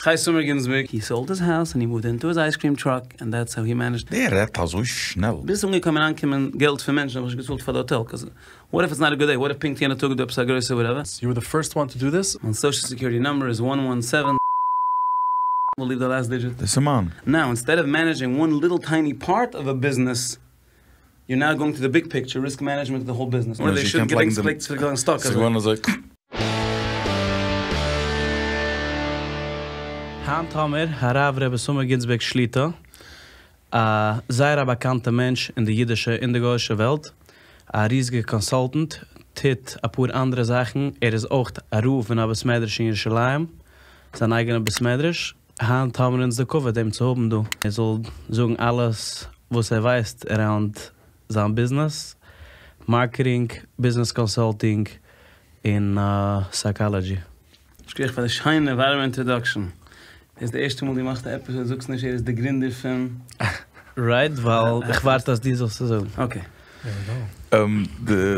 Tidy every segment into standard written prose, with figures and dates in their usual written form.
איך הייס סאמער גינזבערג, הי סאלד היז האוז ענד הי מואווד אינטו היז אייז קריעם טראק ענד דעטס האו הי מענעזשד. דער רעדט אזוי שנעל. ביז ס'איז אנגעקומען אריינקומען געלט פון מענטשן האב איך נישט געצאלט פאר די האטעל קאז וואט איף איטס נאט א גוד דעי וואט איף פונקט יענע טאג איז דא עפעס א גרויסע וואטעווער. יו ווער די פירסט וואן טו דו דיס? מיין סאושעל סעקיוריטי נומבער איז וואן וואן סעווען וויל ליוו די לאסט דידזשיט. דאס איז מיין. נאו אינסטעד אוו מענעדזשינג וואן ליטעל טייני פארט אוו א ביזנעס יור נאו גאוינג טו די ביג פיקטשער ריסק מענעדזשמענט אוו די האול ביזנעס. און זי קען לייגן דעם ס'איז געווארן אזוי. היינט האמיר הרב ר' איתמר גינזבערג שליט"א, א זייער א באקאנטע מענטש אין די אידישע און די גויאישע וועלט, א ריזיגע קאנסאלטענט, טוט אפאר אנדערע זאכן, ער איז אויך א רב אין א בית מדרש אין ירושלים, זיין אייגענע בית מדרש, היינט האמיר אונז די כבוד אים צו האבן דא, ער זאל זאגן אלעס וואס ער ווייסט אראונד זיין ביזנעס, מארקעטינג, ביזנעס קאנסאלטינג, און סייקאלעדזשי. שכוח פאר די שיינע ווארימע אינטראדאקשען. דאס איז די ערשטע מאל דו מאכסט א עפיסאד זאגסט נישט ער איז די גרינדער פון. רייט, ווייל איך ווארט אז דו זאלסט עס זאגן. אקעי.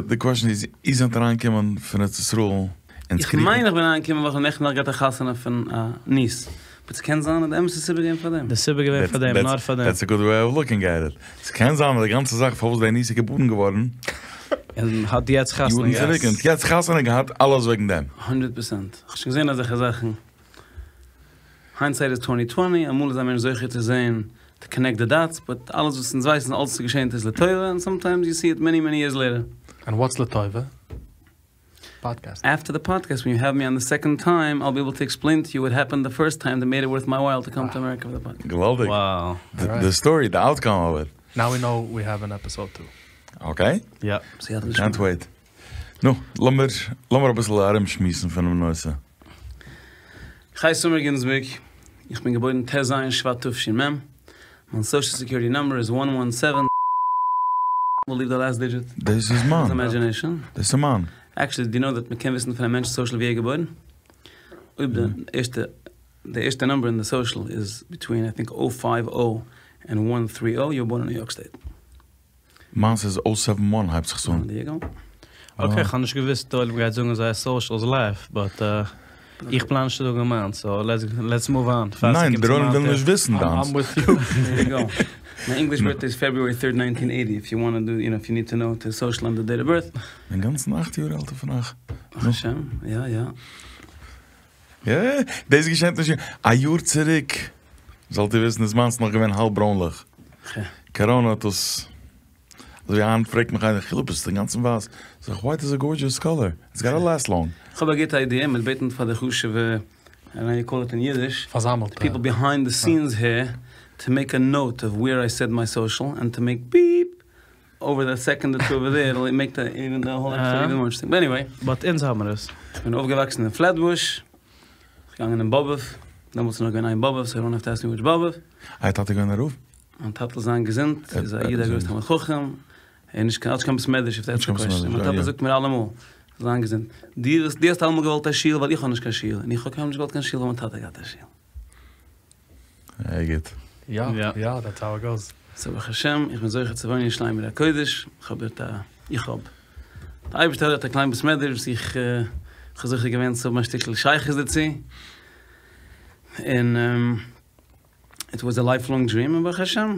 די קוועשאן איז, איר זענט אריינגעקומען פון ארץ ישראל און איך מיין איך בין אריינגעקומען ווייל כ'האב נעכטן נאכט געהאט א חתונה פון א ניס. באט ס'קען זיין אז די אמת'ע סיבה געווען פאר דעם. די סיבה געווען פאר דעם, נאר פאר דעם. דעטס א גוד וועי אוו לוקינג עט איט. ס'קען זיין אז די גאנצע זאך פארוואס די ניס איז געבארן געווארן. און האט יעצט חתונה יארן צוריק און האט יעצט חתונה געהאט אלעס וועגן דעם. הונדרעט פערסענט. כ'האב שוין געזען אזעלכע זאכן. היינדסייט איז טווענטי טווענטי, אמאל איז א מענטש זוכה צו זען טו קאנעקט די דאטס, באט אלעס וואס אונז ווייסן אלעס וואס געשענט איז לטובה, און סאמטיימס יו סי איט מעני מעני יערס לעיטער. ענד וואטס לטובה? פאדקעסט. אפטער די פאדקעסט ווען יו העוו מי אן די סעקאנד טיים אייל בי עיבל טו עקספלעין טו יו וואט העפענד די פירסט טיים דעט מעיד איט ווארט מיי ווייל טו קאם טו אמעריקא פאר די פאדקעסט. געוואלדיג. די סטארי, די אוטקאם אוו איט. נאו ווי נאו ווי העוו ען עפיסאד טו. אקעי. יא. קענט וועיט. נו, לאמיר לאמיר אביסל ארומשמועסן פונעם נושא. איך הייס איתמר גינזבערג, איך בין געבוירן ט ז שבט תש מ, מיין סאושעל סעקיוריטי נומבער איז וואן וואן סעווען וויל ליוו די לאסט דידזשיט. דאס איז מיין. דאס איז מיין. עקשעלי דו יו נאו דעט מ'קען וויסן פון א מענטש'ס סאושעל ווי ער איז געבוירן? אויב די ערשטע די ערשטע נומבער אין די סאושעל איז ביטווין איי טינק או פייוו או ענד וואן טרי או יו ווער בארן אין ניו יארק סטעיט. מיינס איז או סעווען וואן הייבט זיך עס אן. אקעי כ'האב נישט געוויסט די עולם גייט זאגן זייער סאושעלס לייוו באט איך פלאן נישט צו זאגן מיינס סאו לעטס מאוו אן פאר ס'קומט ניין דער עולם וויל נישט וויסן דיינס. איים וויט יו. דער יו גאו. מיי ענגליש בירטדעי איז פעברוארי טוירד ניינטין עיטי איף יו וואנט טו יו נאו איף יו ניד טו נאו די סאושעל ענד די דעיט אוו בירט. אינגאנצן אכט יאר עלטער פון אייך. ברוך השם יא יא. יא דאס געשענט נישט א יאר צוריק זאלט איר וויסן איז מיינס נאך געווען האלב ברוינליך. קאראנע האט עס אזוי ווי היינט פרעגט מיך איינער חילו ביסט אינגאנצן ווייס זאג איך ווייט איז א גארדזשעס קאלער איטס גאטע לעסט לאנג. כ'האב א גוטע איידיע, מ'וועט בעטן פאר די חשוב'ע, איי דאנט נאו יו קאל איט אין אידיש, פארזאמעלטע. די פיפל ביהיינד די סינס העיר, טו מעיק א נאוט אוו וועיר איי סעד מיי סאושעל, ענד טו מעיק ביפ אווער די סעקאנד אר טו אווער דער, איט'ל מעיק די איווען די האול עפיסאד איווען מאר אינטערעסטינג, באט עניוועי. באט אונז האבן עס. כ'בין אויפגעוואקסן אין פלעטבוש, געגאנגען אין באבוב, דעמאלטס איז נאך געווען איין באבוב, סאו יו דאנט האוו טו עסק מי וויטש באבוב. אייער טאטע געווען א רב? מיין טאטע זאל זיין געזונט, איז א איד א גרויס תלמיד חכם, ער איז נישט קיין האט נישט קיין בית מדרש איף דעטס די קוועסטשען, מיין טאטע זאגט מיר אלעמאל, זאל זיין געזונט, דו האסט דו האסט אלעמאל געוואלט א שול ווייל איך האב נישט קיין שול, און איך האב קיינמאל נישט געוואלט קיין שול ווייל מיין טאטע האט געהאט א שול. זייער גוט. יא יא דעטס האו איט גאוס. סאו ברוך השם איך בין זוכה צו וואוינען אין ירושלים עיר הקודש, איך האב דארט א, איך האב, די אייבערשטער האט דארט א קליין בית מדרש וואס איך האב זוכה געווען צו האבן א שטיקל שייכות דערצו, און איט וואס א לייף לאנג דריעם און ברוך השם.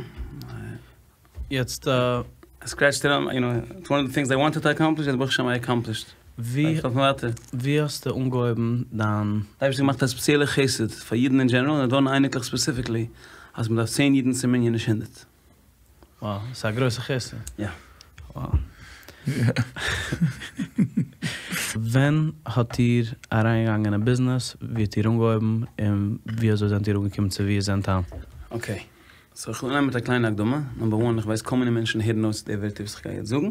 יעצט איי סקרעטשט איט אוט, יו נאו, איטס וואן אוו די טינגס איי וואנטעד טו אקאמפליש און ברוך השם איי אקאמפלישד. ווי האסטו אנגעהויבן דיין. די אייבערשטער האט געמאכט א ספעציעלע חסד פאר אידן אין דזשענעראל און נדבורנא אייניקלעך ספעסיפיקלי אז מען דארף צען אידן צום מנין נישט הונדערט. וואו, ס'איז א גרויסע חסד. יא. וואו. ווען האט איר אריינגעגאנגען אין ביזנעס, ווי האט איר אנגעהויבן און ווי אזוי זענט איר אנגעקומען צו ווי איר זענט היינט? אקעי. סאו איך וויל אנהייבן מיט א קליינע הקדמה, נאמבער וואן איך ווייס כל מיני מענטשן הערן אויס די ווערטער וואס איך גיי יעצט זאגן,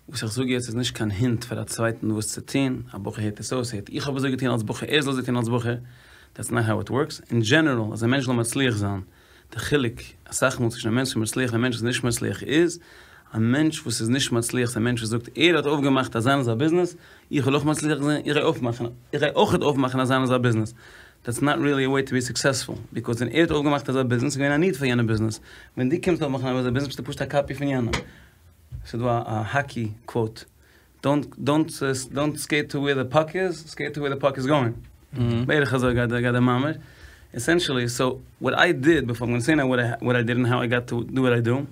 וואס איך זאג יעצט איז נישט קיין הינט פאר א צווייטן וואס צו טון, א בחור הערט עס אויס, הערט איך האב אזוי געטון אלס בחור ער זאל אזוי טון אלס בחור, דעטס נאט האו איט ווארקס, אין דזשענעראל אז א מענטש זאל מצליח זיין, די חילוק אסאך מאל צווישן א מענטש וואס איז מצליח און א מענטש וואס איז נישט מצליח איז, א מענטש וואס איז נישט מצליח איז א מענטש וואס זאגט ער האט אויפגעמאכט אזא און אזא ביזנעס, איך וויל אויך מצליח זיין, איך גיי אויפמאכן, איך גיי אויכעט אויפמאכן אזא און אזא ביזנעס, דעטס נאט ריעלי א וועי טו בי סוקסעספול, ביקאוז ווען ער האט אויפגעמאכט אזא ביזנעס איז געווען א ניד פאר יענע ביזנעס, ווען דו קומסט אויפמאכן אזא ביזנעס ביסטו פשוט א קאפי פון יענעם. ס'איז דא א האקי קוואוט, דאנט דאנט דאנט סקעיט טו וועיר די פאק איז, סקעיט טו וועיר די פאק איז גאוינג. בערך אזוי גייט די מאמר. עסענשעלי סאו וואט איי דיד ביפאר איים גאנא סעי נאו וואט איי דיד און האו איי גאט טו דו וואט איי דו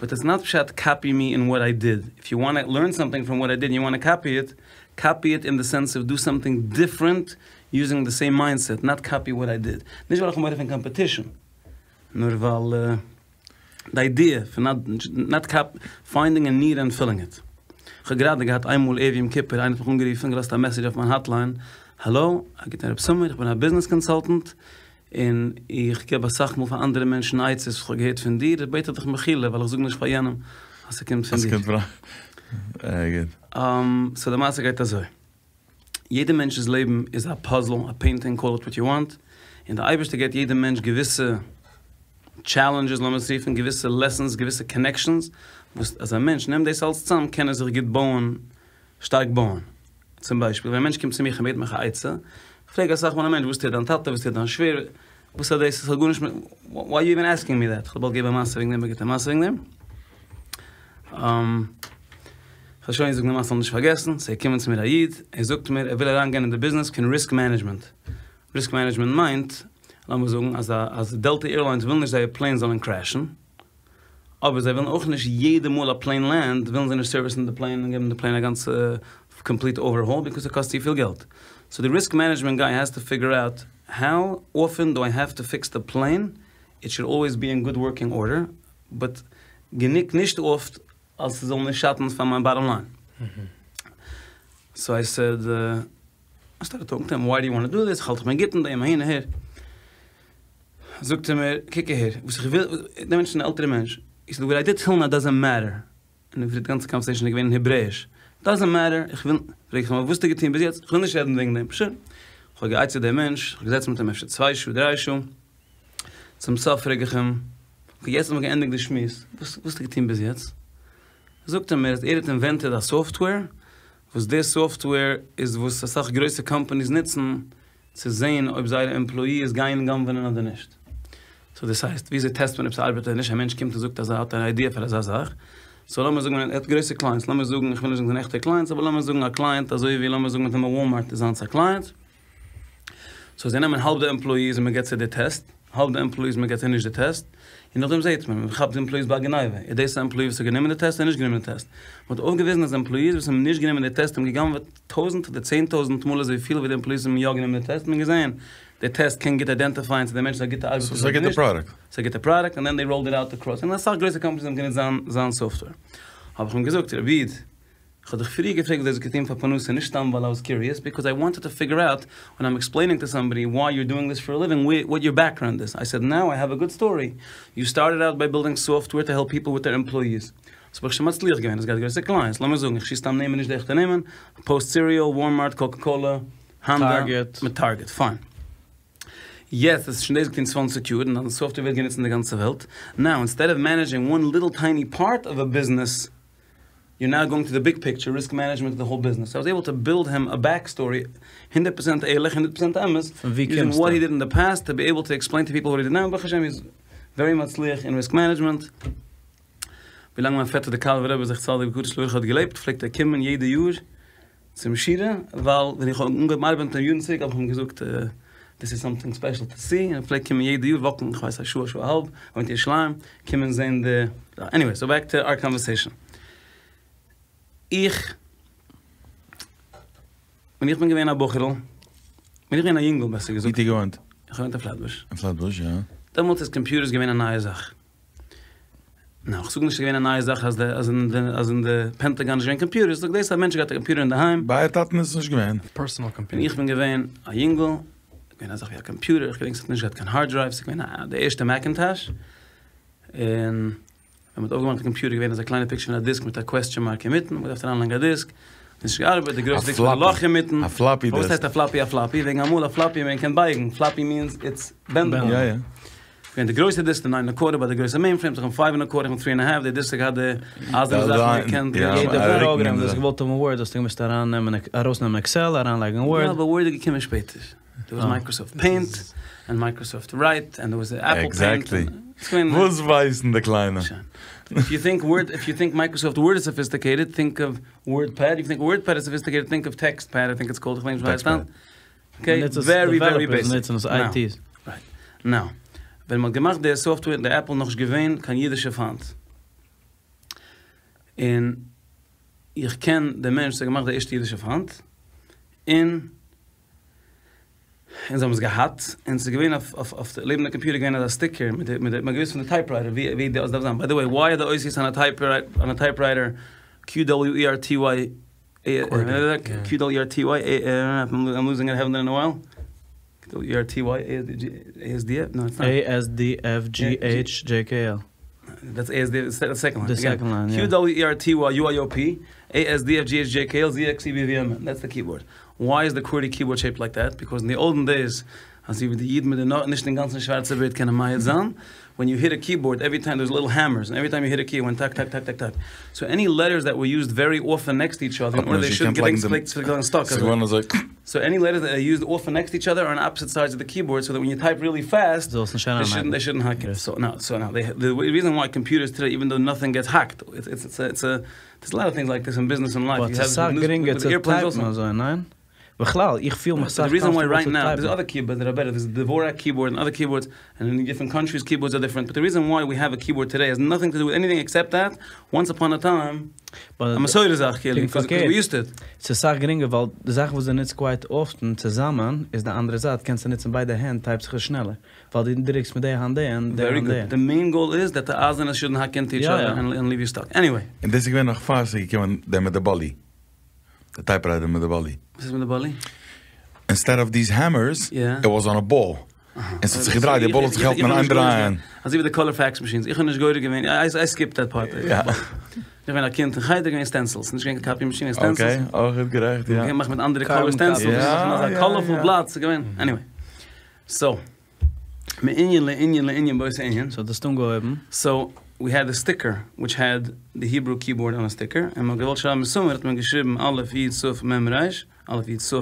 באט איטס נאט פשט קאפי מי אין וואט איי דיד איף יו וואנט לערן סאמטינג פראם וואט איי דיד און יו וואנט קאפי איט קאפי איט אין די סענס אוו דו סאמטינג דיפרענט יוזינג די סעים מיינדסעט נאט קאפי וואט איי דיד נישט ווייל איך האב מורא פון קאמפעטישן נאר ווייל די איידיע פון נאט קאפ פיינדינג א ניד ענד פילינג איט. כ'האב גראדע געהאט איינמאל ערב יום כיפור איינער האט מיך אנגערופן געלאזט א מעסעדזש אויף מיין האטליין, האלא, א גוטן רב סאמער, איך בין א ביזנעס קאנסאלטענט, און איך געב אסאך מאל פאר אנדערע מענטשן עצות וואס כ'האב געהערט פון דיר, בעט איך דיך מחילה ווייל איך זאג נישט פאר יענעם אז ס'קומט פון דיר. סאו די מעשה גייט אזוי. יעדע מענטש'ס לעבן איז א פאזל, א פעינטינג, קאל איט וואט יו וואנט, און די אייבערשטער געבט יעדע מענטש געוויסע טשעלענדזשעס לאמיר עס רופן, געוויסע לעסענס, געוויסע קאנעקשאנס, וואס אז א מענטש נעמט דאס אלס צאם קען ער זיך גוט בויען, שטארק בויען. צום ביישפיל ווען א מענטש קומט צו מיך און בעט מיך א עצה, איך פרעג אסאך מאל א מענטש וואס טוט דיין טאטע, וואס טוט דיין שווער, וואס האט דאס, עס האט גארנישט מיט, וויי אר יו איווען עסקינג מי דעט, איך וועל באלד געבן א מעשה וועגן דעם, א גוטע מעשה וועגן דעם. כ'וועל שוין זאגן די מעשה זאל נישט פארגעסן, ס'איז געקומען צו מיר א איד, ער זאגט מיר ער וויל אריינגיין אין די ביזנעס פון ריסק מענעדזשמענט, ריסק מענעדזשמענט מיינט, לאמיר זאגן אז אז דעלטא עירליינס וויל נישט זייער פלעין זאלן קרעשן, אבער זיי ווילן אויך נישט יעדע מאל א פלעין לענד ווילן זיי נישט סערוויסן די פלעין און געבן די פלעין א גאנצע קאמפליט אווערהאל ביקאוז ס'קאסט צופיל געלט, סאו די ריסק מענעדזשמענט גיי העז טו פיגור אוט האו אפען דו איי העוו טו פיקס די פלעין, איט שוד אלוועיס בי אין גוד ווארקינג ארדער, באט גענוג נישט אפט אז ס'זאל נישט שאטן פאר מיין באטאם ליין. סאו איי סעד, איי סטארטעד טאלקינג טו הים, וויי דו יו וואנט טו דו דיס, איך האלט איך בין גוט אין דעם, אהין אהער. זאגט ער מיר, קוק אהער, וואס איך וויל, דער מענטש איז אן עלטערע מענטש, הי סעד, וואט איי דיד טיל נאו דאזענט מעטער. און די גאנצע קאנווערסעישאן איז געווען אין העברעיש. דאזענט מעטער, איך וויל, פרעג איך אים, וואס האסטו געטון ביז יעצט? איך וויל נישט רעדן וועגן דעם. שוין. איך האב גע'עצה'ט דעם מענטש, איך האב געזעצן מיט אים אפשר צוויי שעה, דריי שעה. צום סוף פרעג איך אים, אקעי יעצט האבן מיר געענדיגט די שמועס, וואס האסטו געטון ביז יעצט? זאגט ער מיר אז ער האט אינווענטעד א סאפטוועיר, וואס די סאפטוועיר איז וואס אסאך גרויסע קאמפאניס נוצן צו זען אויב זייערע עמפלאיס גייען גנב'נען אדער נישט. סאו דאס הייסט, וויאזוי טעסט מען אויב ס'ארבעט אדער נישט? א מענטש קומט און זאגט אז ער האט אן איידיע פאר אזא זאך. סאו לאמיר זאגן ער האט גרויסע קלייענטס, לאמיר זאגן, איך וויל נישט זאגן זיינע עכטע קלייענטס, אבער לאמיר זאגן א קלייענט אזוי ווי לאמיר זאגן מיט אים א וואלמארט איז זיינס א קלייענט. סאו זיי נעמען האלב די עמפלאיס און מען געט זיי די טעסט, האלב די עמפלאיס מען געט זיי נישט די טעסט, און נאכדעם זעט מען, מען כאפט די עמפלאיס ביי א גניבה, איז דאס א עמפלאי וואס האט גענומען די טעסט אדער נישט גענומען די טעסט? מען האט אויפגעוויזן אז עמפלאיס וואס האבן נישט גענומען די טעסט האבן גע'גנב'עט טויזנט אדער צען טויזנט מאל אזויפיל ווי די עמפלאיס וואס האבן יא גענומען די טעסט, מען האט געזען די טעסט קען גוט איידענטיפייען צו דער מענטש איז א גוטע ארבעטער אדער נישט, ס'איז א גוטע פראדוקט, און דען דעי ראלד איט אוט אקראס, און אסאך גרויסע קאמפאניס האבן גענוצט זיין זיין סאפטוועיר. האב איך אים געזאגט, רבי איד, כ'האב דיך פריער געפרעגט וואס דו האסט געטון פאר פרנסה נישט סתם ווייל איי וואס קיוריעס, ביקאוז איי וואנטעד טו פיגור אוט ווען איים עקספלעינינג טו סאמבאדי וויי יור דואינג דיס פאר א ליווינג וואט יור בעקגראונד איז, איי סעד נאו איי האוו א גוד סטארי, יו סטארטעד אוט ביי בילדינג סאפטוועיר טו העלפ פיפל וויט דעיר עמפלאיס, סאו ברוך השם מצליח געווען, האסט געהאט גרויסע קלייענטס, לאמיר זאגן, איך שיס סתם נעמען נישט די עכטע נעמען, פאוסט סיריעל, וואלמארט, קאקע קאלע, האנדא, מיט טארגעט, פיין. יעצט האסטו שוין דאס געטון צוואנציג יאר און דיין סאפטוועיר ווערט גענוצט אין די גאנצע וועלט, נאו אינסטעד אוו מענעדזשינג וואן ליטל טייני פארט אוו א ביזנעס, יור נאו גאוינג טו די ביג פיקטשער, ריסק מענעדזשמענט אוו די האול ביזנעס, סאו איי וואס עיבל טו בילד הים א בעק סטארי, הונדערט פראצענט ערליך, הונדערט פראצענט אמת, יוזינג וואט הי דיד אין די פאסט טו בי עיבל טו עקספלעין טו פיפל וואט הי דיד נאו, ברוך השם הי איז ווערי מצליח אין ריסק מענעדזשמענט. ווילאנג מיין פעטער די קאלובער רבי זכר צדיק וקדוש לברכה האט געלעבט פלעגט ער קומען יעדע יאר צום שירה, ווייל ווען איך האב אנגעהויבן ארבעטן מיט אים יארן צוריק האב איך אים געזאגט דיס איז סאמטינג ספעשל טו סי, און ער פלעגט קומען יעדע יאר וואקן איך ווייס א שעה א שעה א האלב, וואוינט אין ירושלים, קומען זען די, עניוועי סאו בעק טו אר קאנווערסעישאן. איך, ווען איך בין געווען א בחור'ל, ווען איך בין געווען א יונגל בעסער געזאגט. וואו האט איר געוואוינט? איך האב געוואוינט אין פלעטבוש. אין פלעטבוש, יא. דעמאלטס איז קאמפיוטערס געווען א נייע זאך. נאו, כ'זאג נישט ס'איז געווען א נייע זאך אז די אז אין די אז אין די פענטאגאן איז נישט געווען קאמפיוטערס, כ'זאג דאס אז א מענטש האט געהאט א קאמפיוטער אינדערהיים. ביי אייער טאטן איז עס נישט געווען. פערסאנעל קאמפיוטער. ווען איך בין געווען א יונגל, איז געווען א זאך ווי א קאמפיוטער, איך געדענק ס'האט נישט געהאט קיין הארד דרייוו, ס'איז געווען א די ערשטע מעקינטאש, און ווען מ'האט אויפגעמאכט די קאמפיוטער איז געווען אזא קליינע פיקטשער פון א דיסק מיט א קוועסטשען מארק אינמיטן, מ'האט געדארפט אריינלייגן א דיסק, נישט געארבעט, די גרויסע דיסק מיט א לאך אינמיטן. א פלאפי דיסק. פארוואס הייסט א פלאפי א פלאפי? וועגן אמאל א פלאפי מען קען בייגן, פלאפי מיענס איטס בענדעבל. יא יא. געווען די גרויסע דיסק די ניין און א קווארטער ביי די גרויסע מעינפרעימס איך האב פייוו און א קווארטער איך האב טרי און א האלף די דיסק האט געהאט די אייזערנע זאכן מען קען יעדע פראגרעם דו האסט געוואלט האבן ווארד האסטו געמוזט ארייננעמען ארויסנעמען עקסעל אריינלייגן ווארד. יא אבער ווארד איז געקומען שפעטער דער וואס מייקראסאפט פעינט און מייקראסאפט רייט און דער וואס עפל פעינט. עקזעקטלי. וואס ווייסן די קליינע? איף יו טינק ווארד איף יו טינק מייקראסאפט ווארד איז סאפיסטיקעיטעד טינק אוו ווארד פעד איף יו טינק ווארד פעד איז סאפיסטיקעיטעד טינק אוו טעקסט פעד איי טינק איטס קאלד איך ווייס נישט ווי הייסט היינט. אקעי ווערי ווערי בעיסיק. נאו, ווען מ'האט געמאכט די סאפטוועיר די עפל נאכנישט געווען קיין אידישע פאנט. און איך קען די מענטש וואס האט געמאכט די ערשטע אידישע פאנט, און אונז האבן עס געהאט, און ס'איז געווען אויף אויף אויף לעבן די קאמפיוטער געווען אזא סטיקער מיט די מיט די מ'האט געוואוסט פון די טייפרייטער ווי ווי די אות דארף זיין, ביי די וועי וויי אר די אותיות אן א טייפרייטער אן א טייפרייטער QWERTY QWERTY I'm losing it I haven't done in a while QWERTY ASD no it's not ASDFGHJKL. That's ASD the second line The second line yeah. QWERTY UIOP ASDFGHJKL ZXCBVM that's the keyboard. Why is the QWERTY keyboard shaped like that? Because in the olden days, אזוי ווי די אידן מיט די נישט אינגאנצן שווארצע בערד קענען מעיד זיין, when you hit a keyboard every time there's little hammers and every time you hit a key it went tak tak tak tak tak. So any letters that were used very often next to each other in order they shouldn't get stuck So any letters that are used often next to each other are on opposite sides of the keyboard so that when you type really fast they shouldn't they shouldn't hack it. So now so now they the reason why computers today even though nothing gets hacked it's it's it's a it's a there's a lot of things like this in business and life. באט ס'איז סאך גרינגער צו טייפן אזוי, ניין? בכלל, איך פיל מיך סאך קאמפארטעבל צו טייפן. The reason why right now, there's other keyboards that are better, there's the Dvorak keyboard and other keyboards, and in different countries keyboards are different, but the reason why we have a keyboard today has nothing to do with anything except that once upon a time, א מסורה זאך כאילו, because we used it. ס'איז סאך גרינגער ווייל די זאכן וואס דו נוצט קווייט אפטן צוזאמען איז די אנדערע זייט קענסטו נוצן ביידע הענט טייפסט זיך עס שנעלער. ווייל דו דריקסט מיט די האנט די און די ווערי האנט די. גוד, די מעין גאול איז דעט די אייזענעס שודנט האק אינטו איטש אדער און ליוו יו סטאק, עניוועי. און דאס איז געווען נאך פאר ס'איז געקומען דער מיט די באלי, די טייפרייטער מיט די באלי. וואס איז מיט די באלי? אינסטעד אוו דיז העמערס, איט וואס אן א באל, און ס'האט זיך געדרייט, די באל האט זיך געהאלטן אין איין דרייען. אזוי ווי די קאלער פעקס מאשינס, איך האב נישט גורר געווען, איי סקיפד דעט פארט. איך בין א קינד אין חדר געווען סטענסילס, נישט געווען קיין קאפי מאשין, סטענסילס. אקעי, אויך גערעכט, יא. געמאכט מיט אנדערע קאלער סטענסילס, אזא קאלערפול בלאט, ס'איז געווען, עניוועי. סאו, מענין לענין לענין באותו ענין. סאו דו האסט אנגעהויבן. סאו, ווי העד א סטיקער וויטש העד די היברו קיבארד אן א סטיקער, און מ'האט געוואלט שרייבן מסומר האט מען געשריבן א' י' ת' מ' ר', א' י' ת'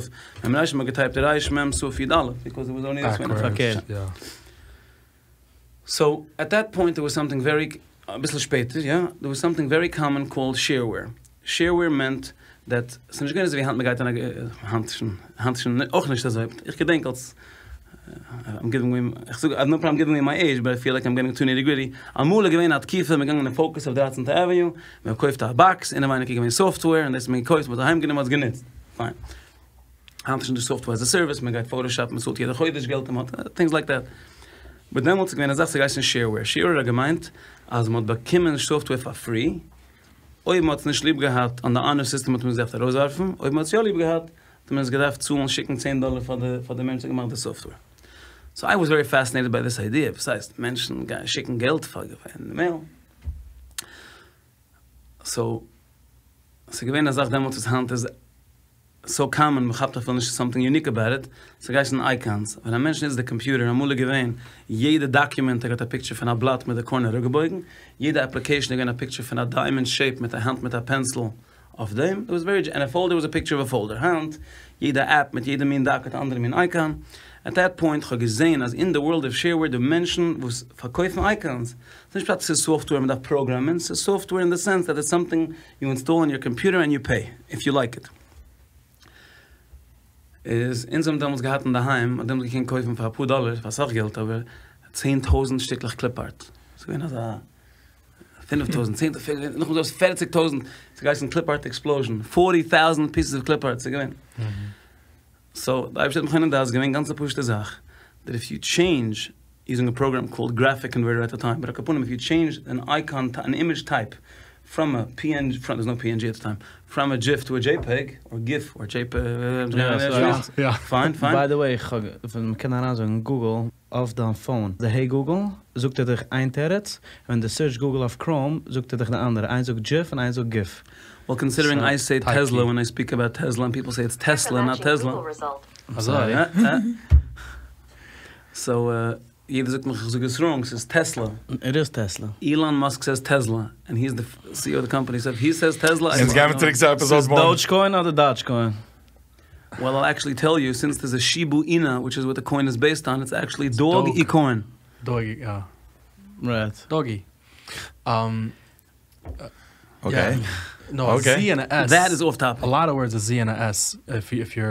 מ' ר', און מ'האט געטייפט ר' מ' ת' י' א', ביקאוז איט וואס אנלי דיס וועי. פארקערט. סאו, עט דעט פוינט דער וואס סאמטינג ווערי, אביסל שפעטער, יא, דער וואס סאמטינג ווערי קאמאן קאלד שעירוועיר. שעירוועיר מיינט דעט ס'איז נישט געווען אזויווי היינט מ'גייט אין א, היינט שוין, היינט שוין אויך נישט אזוי, איך געדענק אלס, איים גיווינג אוועי, איך זאג, נאו פראבלעם גיווינג אוועי מיי עידזש, באט איי פיל לייק איים געטינג טו ניטי גריטי, אמאל איז געווען א תקופה מ'איז געגאנגען אין פאוקעס אויף דרייצענטע עוועניו, מ'האט געקויפט א באקס, אינעווייניג איז געווען סאפטוועיר, און דאס האט מען געקויפט, מ'האט אהיים גענומען מ'האט עס גענוצט, פיין. היינט איז שוין דא סאפטוועיר עז א סערוויס, מ'גייט פאטאשאפ, מ'צאלט יעדע חודש געלט, און מ'האט, טינגס לייק דעט. באט דעמאלטס איז געווען א זאך ס'האט געהייסן שעירוועיר, שעירוועיר האט געמיינט אז מ'האט באקומען סאפטוועיר פאר פרי, אויב מ'האט עס נישט ליב געהאט אן די אנער סיסטעם האט מען עס געדארפט ארויסווארפן, אויב מ'האט עס יא ליב געהאט האט מען עס געדארפט צאלן שיקן צען דאלער פאר די פאר די מענטש וואס האט געמאכט די סאפטוועיר. סאו איי וואס ווערי פעסינעיטעד ביי דיס איידיע, וואס הייסט מענטשן גייען שיקן געלט פאר אין די מעיל? סאו ס'איז געווען א זאך דעמאלטס וואס היינט איז סאו קאמאן מ'כאפט אפילו נישט סאמטינג יוניק אבאוט איט, ס'האט געהייסן אייקאנס, ווען א מענטש נוצט די קאמפיוטער, אמאל איז געווען יעדע דאקומענט האט געהאט א פיקטשער פון א בלאט מיט די קארנער אראפגעבויגן, יעדע אפליקעישן איז געווען א פיקטשער פון א דיימאנד שעיפ מיט א האנט מיט א פענסיל אויף דעם, איט וואס ווערי ענד א פאלדער וואס א פיקטשער אוו א פאלדער, היינט יעדע עפפ מיט יעדע מין דאק האט א אנדערע מין אייקאן, עט דעט פוינט כ'האב געזען אז אין די ווארלד אוו שעירוועיר די מענטשן וואס פארקויפן אייקאנס, ס'נישט פשט ס'איז סאפטוועיר מ'דארף פראגרעמען, ס'איז סאפטוועיר אין די סענס דעט איטס סאמטינג יו אינסטאל אן יור קאמפיוטער ענד יו פעי איף יו לייק איט. איז אונז האבן דעמאלטס געהאט אינדערהיים, מ'האט דעמאלטס געקענט קויפן פאר אפאר דאלער, פאר אסאך געלט אבער, 10,000 שטיקלעך קליפ ארט. ס'איז געווען אזא 5,000, 10,000, נאכדעם איז ארויס 40,000, ס'האט געהייסן קליפ ארט עקספלאוזשן, 40,000 פיסעס אוו קליפ ארט, ס'איז געווען. סאו, די אייבערשטער האט מחונן דעת געווען גאנץ א פשוטע זאך, דעט איף יו טשעינדזש יוזינג א פראגרעם קאלד גרעפיק קאנווערטער עט די טיים, באט על כל פנים איף יו טשעינדזש אן אייקאן אן אימעדזש טייפ פראם א פי ען דזשי, דערס נאו פי ען דזשי עט די טיים, פראם א דזשיף טו א דזשעי-פעג, אר גיף אר דזשעי-פעג, פיין פיין. ביי די וועי, איך האב, מ'קען אריינזאגן גוגל אויף דיין פאון, די העי גוגל זאגט ער דיך איין תירוץ, ווען דו סערטשט גוגל אויף קראום זאגט ער דיך די אנדערע, איינס זאגט דזשיף און איינס זאגט גיף. וועל קאנסידערינג איי סעי טעסלא ווען איי ספיק אבאוט טעסלא און פיפל סעי איטס טעסלא נאט טעסלא. אזוי? סאו יעדער זאגט מיך איך זאג עס ראנג, ס'איז טעסלא. איט איז טעסלא. אילאן מאסק סעיס טעסלא ענד הי איז די סי אי או אוו די קאמפאני סאו איף הי סעיס טעסלא אונז גיימיר צוריק צו עפיזאד וואן. ס'איז דאודזשקוין אדער דאדזשקוין? וועל איל עקשעלי טעל יו, סינס דערס א שיבא אינא וויטש איז וואט די קוין איז בעיסד אן, איטס עקשעלי דאג אי קוין. דאגי, יא. רייט. דאגי. אקעי. נאו, א זי און א עס. דעט איז אףף טאפיק. א לאט אוו ווארדס א זי און א עס, איף יור,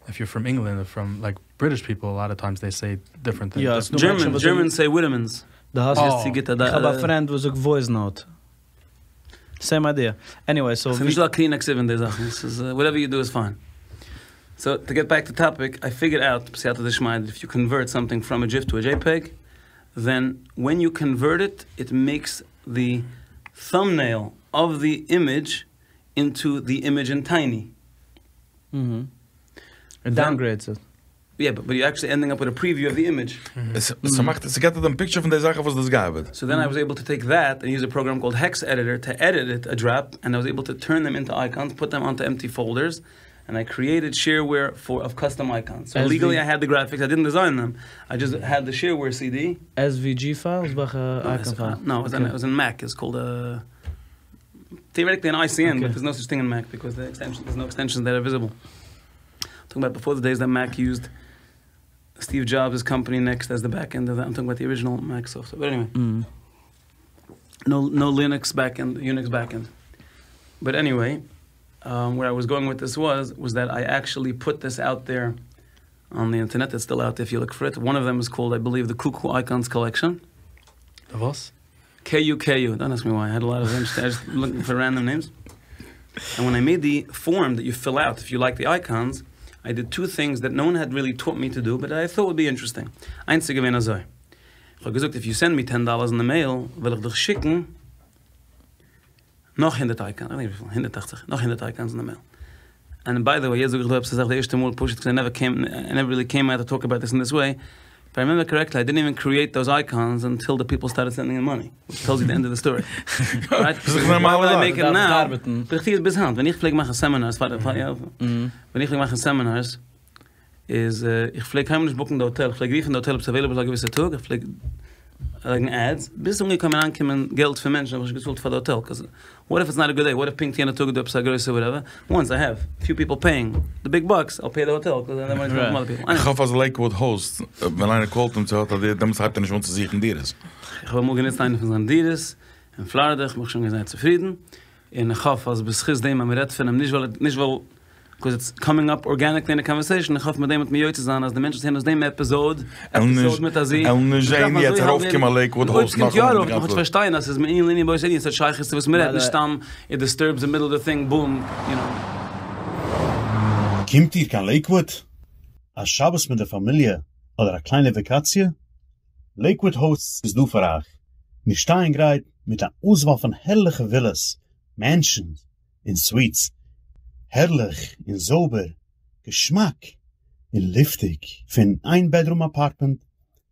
איף יור פראם ענגלאנד אר פראם לייק. British people, a lot of times they say different things. יא, ס'דא מענטשן וואס זאגן. Germans say vitamins. דו האסט Oh. צו גוט א איך האב א friend וואס זאגט voice note. Same idea. Anyway, so ס'איז נישט דא א קרינא כתיב אין די זאכן. ס'איז whatever you do is fine. So to get back to topic, I figured out בסייעתא דשמיא that if you convert something from a GIF to a JPEG, then when you convert it, it makes the thumbnail of the image into the image in tiny. It downgrades it. Yeah, but you're actually ending up with a preview of the image. עס עס מאכט עס געט דעם picture פון דער זאך וואס דאס געארבעט. So then I was able to take that and use a program called Hex Editor to edit it a drop, and I was able to turn them into icons, put them onto empty folders, and I created shareware for of custom icons. So SV legally I had the graphics, I didn't design them. I just had the shareware CD. SVG files? וועלכע No, icon file? no, it was, in, Okay. it was in Mac. It's called a theoretically an ICN, but Okay. there's no such thing in Mac because the extension, there's no extensions that are visible. I'm talking about before the days that Mac used Steve Jobs' company Next as the back end of that. I'm talking about the original Mac software. But anyway, no, no Linux backend, Unix backend. But anyway, where I was going with this was that I actually put this out there on the internet. It's still out there if you look for it. One of them is called, I believe, the Kuku Icons Collection. The וואס? KUKU. Don't ask me why. I had a lot of interesting. I was just looking for random names. And when I made the form that you fill out if you like the icons, I did two things that no one had really taught me to do, but I thought would be interesting. איינס איז געווען אזוי. איך האב געזאגט, if you send me $10 in the mail, וועל איך דיך שיקן נאך 100 icons. איך ווייס נישט וויפיל, 180, נאך 100 icons in the mail. And by the way, יעצט זאג איך דא עפעס, די ערשטע מאל פשוט, because I never came, I never really came out to talk about this in this way. If I remember correctly, I didn't even create those icons until the people started sending in money, which tells you the end of the story. Right? דאס איז נארמאל Why would I זאך. make it דארף now? ארבעטן. But איך ביז היינט, ווען איך פלעג מאכן seminars, ווארט, ווארט, יא, ווען איך פלעג מאכן seminars, איז, איך פלעג קיינמאל נישט book ן די hotel, איך פלעג רופן די hotel, אויב ס'איז available א געוויסע טאג, איך פלעג לייגן ads, ביז אנגעקומען אנקומען געלט פון מענטשן, האב איך געצאלט פאר די hotel, because what if it's not a good day? What if פונקט יענע טאג דא עפעס א גרויסע whatever? Once I have few people paying the big bucks, I'll pay the hotel, because then the money's from other people. איך האף אז Lakewood Host, ווען איינער call ט אים צו hotel, דעמאלטס הייבט ער נישט אן צו זוכן דירות. איך האב אמאל גענוצט איינע פון זיינע דירות אין Florida, איך בין שוין זייער צופרידן. און איך האף, אז בזכות דעם, אז מ'רעדט פון אים, נישט ווייל, נישט ווייל, because it's coming up organically in a conversation, איך האף מיט דעם מיט מיר צו זיין, אז די מענטשן זעען אויס דעם episode, episode מיט אזי. על נישט זען יעצט ארויפקומען Lakewood Host נאך. יא, איך אמאל. פארשטיין, אז ס'איז מעין לענין באותו ענין, ס'האט שייכות צו וואס מ'רעדט, נישט סתם, it disturbs the middle of the thing, boom, you know. קומט איר קיין Lakewood? א שבת מיט דער פאמיליע אדער א קליינע וואקאציע? Lakewood Hosts איז דא פאר אייך. מיר שטייען גרייט מיט אן אויסוואל פון הערליכע villas, mansions און suites. הערליך און זויבער, געשמאק און לופטיג. פון איין bedroom apartment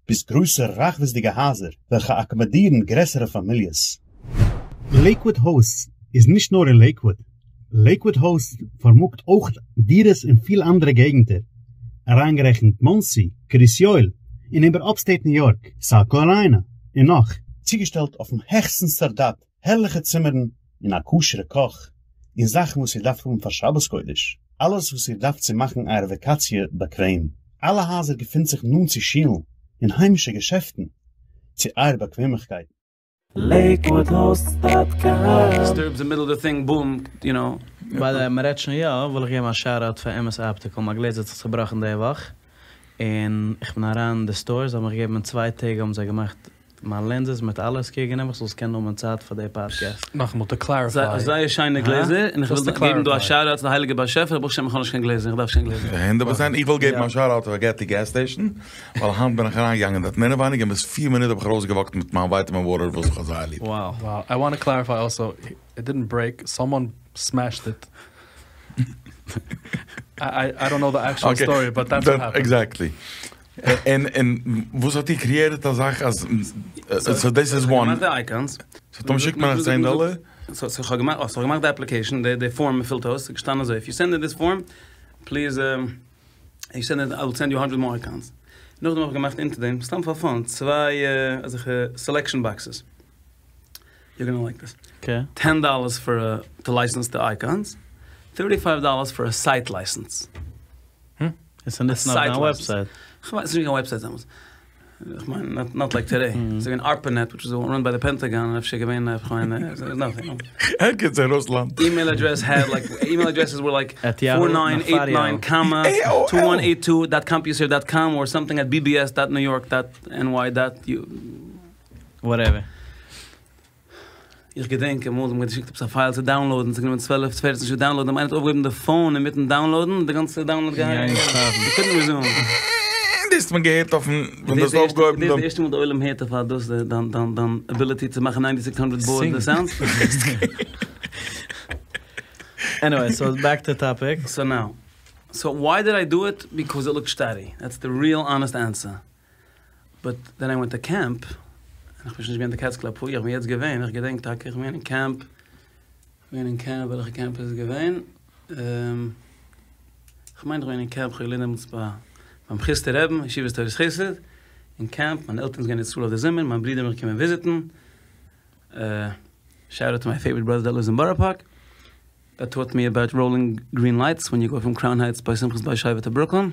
ביז גרויסע רחבות'דיגע הייזער, וועלכע אקאמאדירן גרעסערע פאמיליעס. Lakewood Hosts איז נישט נאר אין Lakewood. Lakewood Hosts פארמאגט אויך דירות אין פיל אנדערע געגנטער. אריינגערעכנט Monsey, קרית יואל, און איבער upstate New York, South Carolina און נאך. צוגעשטעלט אויפן העכסטן סטאנדארט, הערליכע צימערן און א כשר'ע קאך, און זאכן וואס איר דארפט האבן פאר שבת קודש. אלעס וואס איר דארפט צו מאכן אייער וואקאציע באקוועם. אלע הייזער געפינען זיך נאנט צו שולן און היימישע געשעפטן, צו אייער באקוועמליכקייט. LakewoodHosts.com Disturbs the middle of the thing, boom, you know. By the way, מ'רעדט שוין יא, וויל איך געבן א shout-out פאר MS Optical. מיין גלעזער האט זיך צעבראכן די וואך. און איך בין אריין אין די store, זיי האבן מיר געגעבן צוויי טעג, האבן זיי געמאכט מיין lenses מיט אלעס קעגן, איך זאל עס קענען האבן צייט פאר די podcast. נאכאמאל, to clarify. זייער שיינע גלעזער, און איך Just וויל to געבן דא א clarify. shout-out צו די הייליגע באשעפער, אבער איך האב נישט קיין גלעזער, איך דארף קיין גלעזער. 100%. איך וויל געבן א shout-out צו Getty Gas Station, ווייל היינט בין איך אריינגעגאנגען, דארט מער ווייניגער ביז 4 מינוט האב איך ארויסגע walk ט מיט מיין vitamin water, וואס איך האב זייער ליב. Wow. Wow. I want to clarify also, it didn't break, someone smashed it. I don't know the actual story, but that's what happened. Exactly. און וואס האט איר created א זאך אז so this is one. געמאכט די icons. So טאמער שיקט מען 10 דאלער. So איך האב געמאכט, oh, so איך האב געמאכט די application, די form מ'פילט אויס, געשטאנען אזוי, if you send in this form, please, you send it, I will send you 100 more icons. נאכדעם האב איך געמאכט אונטער דעם, סתם for fun, צוויי אזעלכע selection boxes. You're going to like this. Okay. $10 for to license the icons, $35 for a site license. It's on this A not site on license. website. איך ווייס נישט ווי website דאס. איך מיין, not like today. ס'איז געווען ARPANET, which was run by the Pentagon, אפשר געווען, איך מיין, nothing. ערגעץ אין רוסלאנד. Email address had like, email addresses were like 4989 comma 2182 dot compuserve dot com or something at bbs dot new york dot ny dot u. Whatever. איך געדענק אמאל האט מען געשיקט עפעס א פייל צו דאונלאודן, ס'האט גענומען צוועלף פערצן שעה דאונלאודן, איינער האט אויפגעהויבן די פאון אינמיטן דאונלאודן, די גאנצע דאונלאוד געהאנגען. קודנט רעזום. דאס האט מען געהערט אויפן ווען דו האסט אויפגעהויבן די. דאס איז די ערשטע מאל די עולם הערט אויף אז דאס דיין דיין דיין אביליטי צו מאכן ניינטי סיקס הונדרעט באוד סאונדס. עניוועי, סאו בעק טו טאפיק. סאו נאו, סאו וויי דיד איי דו איט? ביקאוז איט לוקט שטארי, דעטס די ריעל אנעסט ענסער. באט דען איי ווענט טו קעמפ, און איך בין שוין נישט געווען אין די קעטסקיל אפאר יאר, איך בין יעצט געווען, איך געדענק טאקע איך בין געווען אין קעמפ, איך בין געווען אין קעמפ, וועלכע קעמפ איז עס געווען? איך מיין איך בין געווען אין קעמפ, איך האב געלערנט דעמאלטס ביי ביים חוסטער רבי'ן, ישיבת תורת חסד, אין קעמפ, מיינע עלטערן זענען געווען אין ארץ ישראל אויף די זומער, מיין ברודער איז מיך געקומען וויזיטן, שאוט אוט טו מיי פעיוואריט בראדער דעט ליווס אין בארא פארק, דעט טאוט מי אבאוט ראולינג גרין לייטס ווען יו גאו פראם קראון הייטס ביי שמחת בית השואבה טו ברוקלין.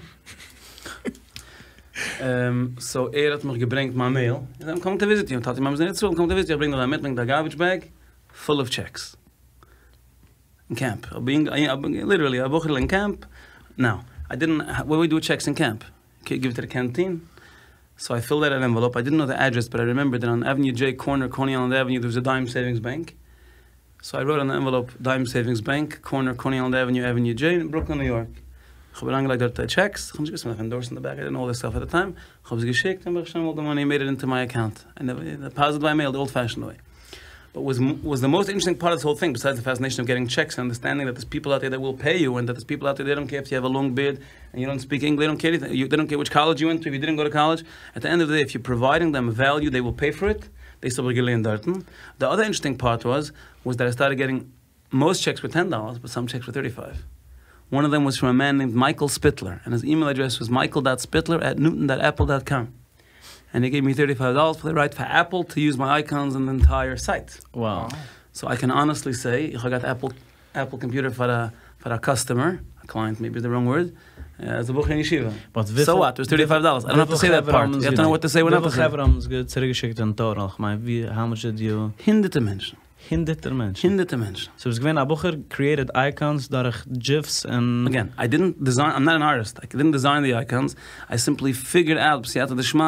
סאו ער האט מיך געברענגט מיין מעיל, איים קאמינג טו וויזיט יו, טאטי מאמי זענען אין ארץ ישראל, איים קאמינג טו וויזיט יו, איך ברענג דיר א מיט, ברענגט א גארבידזש בעג פול אוו טשעקס. אין קעמפ, ליטערלי א בחור'ל אין קעמפ, נאו, איי דידנט, וואט ווי דו וויט טשעקס אין קעמפ? גיוו איט טו די קענטין, סאו איי פילד אוט אן ענוועלאופ, איי דידנט נאו די עדרעס באט איי רימעמבער דעט אן עוועניו דזשעי קארנער קאני איילענד עוועניו דער וואס א דיים סעיווינגס בענק, סאו איי ראוט אן די ענוועלאופ דיים סעיווינגס בענק, קארנער קאני איילענד עוועניו עוועניו דזשעי, ברוקלין ניו יארק. איך האב אריינגעלייגט דארט די טשעקס, איך האב נישט געוואוסט מ'דארף אינדארסן די בעק, איי דידנט נאו אלל דיס סטאף עט די טיים, איך האב עס געשיקט און ברוך השם אלל די מאני מעיד איט אינטו מיי אקאונט, דעפאזיט ביי מעיל די אלד פעשענד וועי. באט וואס וואס די מאסט אינטערעסטינג פארט אוו דיס האול טינג, ביסיידס די פעסינעישאן אוו געטינג טשעקס און אנדערסטענדינג דעט דערס פיפל אוט דער דעט וויל פעי יו און דעט דערס פיפל אוט דער דעי דאנט קעיר איף יו העוו א לאנג ביערד און יו דאנט ספיק ענגליש, דעי דאנט קעיר עניטינג, דעי דאנט קעיר וויטש קאלעדזש יו ווענט טו, איף יו דידנט גאו טו קאלעדזש, עט די ענד אוו די דעי איף יו פראוויידינג דעם וועליו דעי וויל פעי פאר איט, דאס האב איך געלערנט דארטן. די אדער אינטערעסטינג פארט וואס, וואס דעט איי סטארטעד געטינג מאסט טשעקס ווער טען דאללערס באט סאם טשעקס ווער טערטי פייוו. וואן אוו דעם וואס פראם א מען נעימד מייקל ספיטלער ענד היז אימעיל אדרעס וואס מייקל דאט ספיטלער עט ניוטאן דאט עפל דאט קאם ענד הי געיוו מי טערטי פייוו דאללערס פאר די רייט פאר עפל טו יוז מיי אייקאנס אין די ענטייער סייט. סאו איי קען אנעסטלי סעי איך האב געהאט עפל עפל קאמפיוטער פאר א פאר א קאסטומער, א קלייענט מעיבי איז די ראנג ווארד, אז א בחור אין ישיבה. סאו וואט? איט וואס טערטי פייוו דאללערס, איי דאנט האוו טו סעי דעט פארט, יו האוו טו נאו וואט טו סעי ווען נאט טו סעי. וויפיל חברה האבן עס צוריקגעשיקט אין טאטאל? כ'מיין ווי האו מאטש דיד יו. הונדערטער מענטשן. הונדערטער מענטשן. הונדערטער מענטשן. סאו ביסט געווען א בחור קריעטעד אייקאנס דורך דזשיפס און. אגעין, איי דידנט דיזיין, איים נאט אן ארטיסט, איי דידנט דיזיין די אייקאנס, איי סימפלי פיגערד אוט בסייעתא דשמיא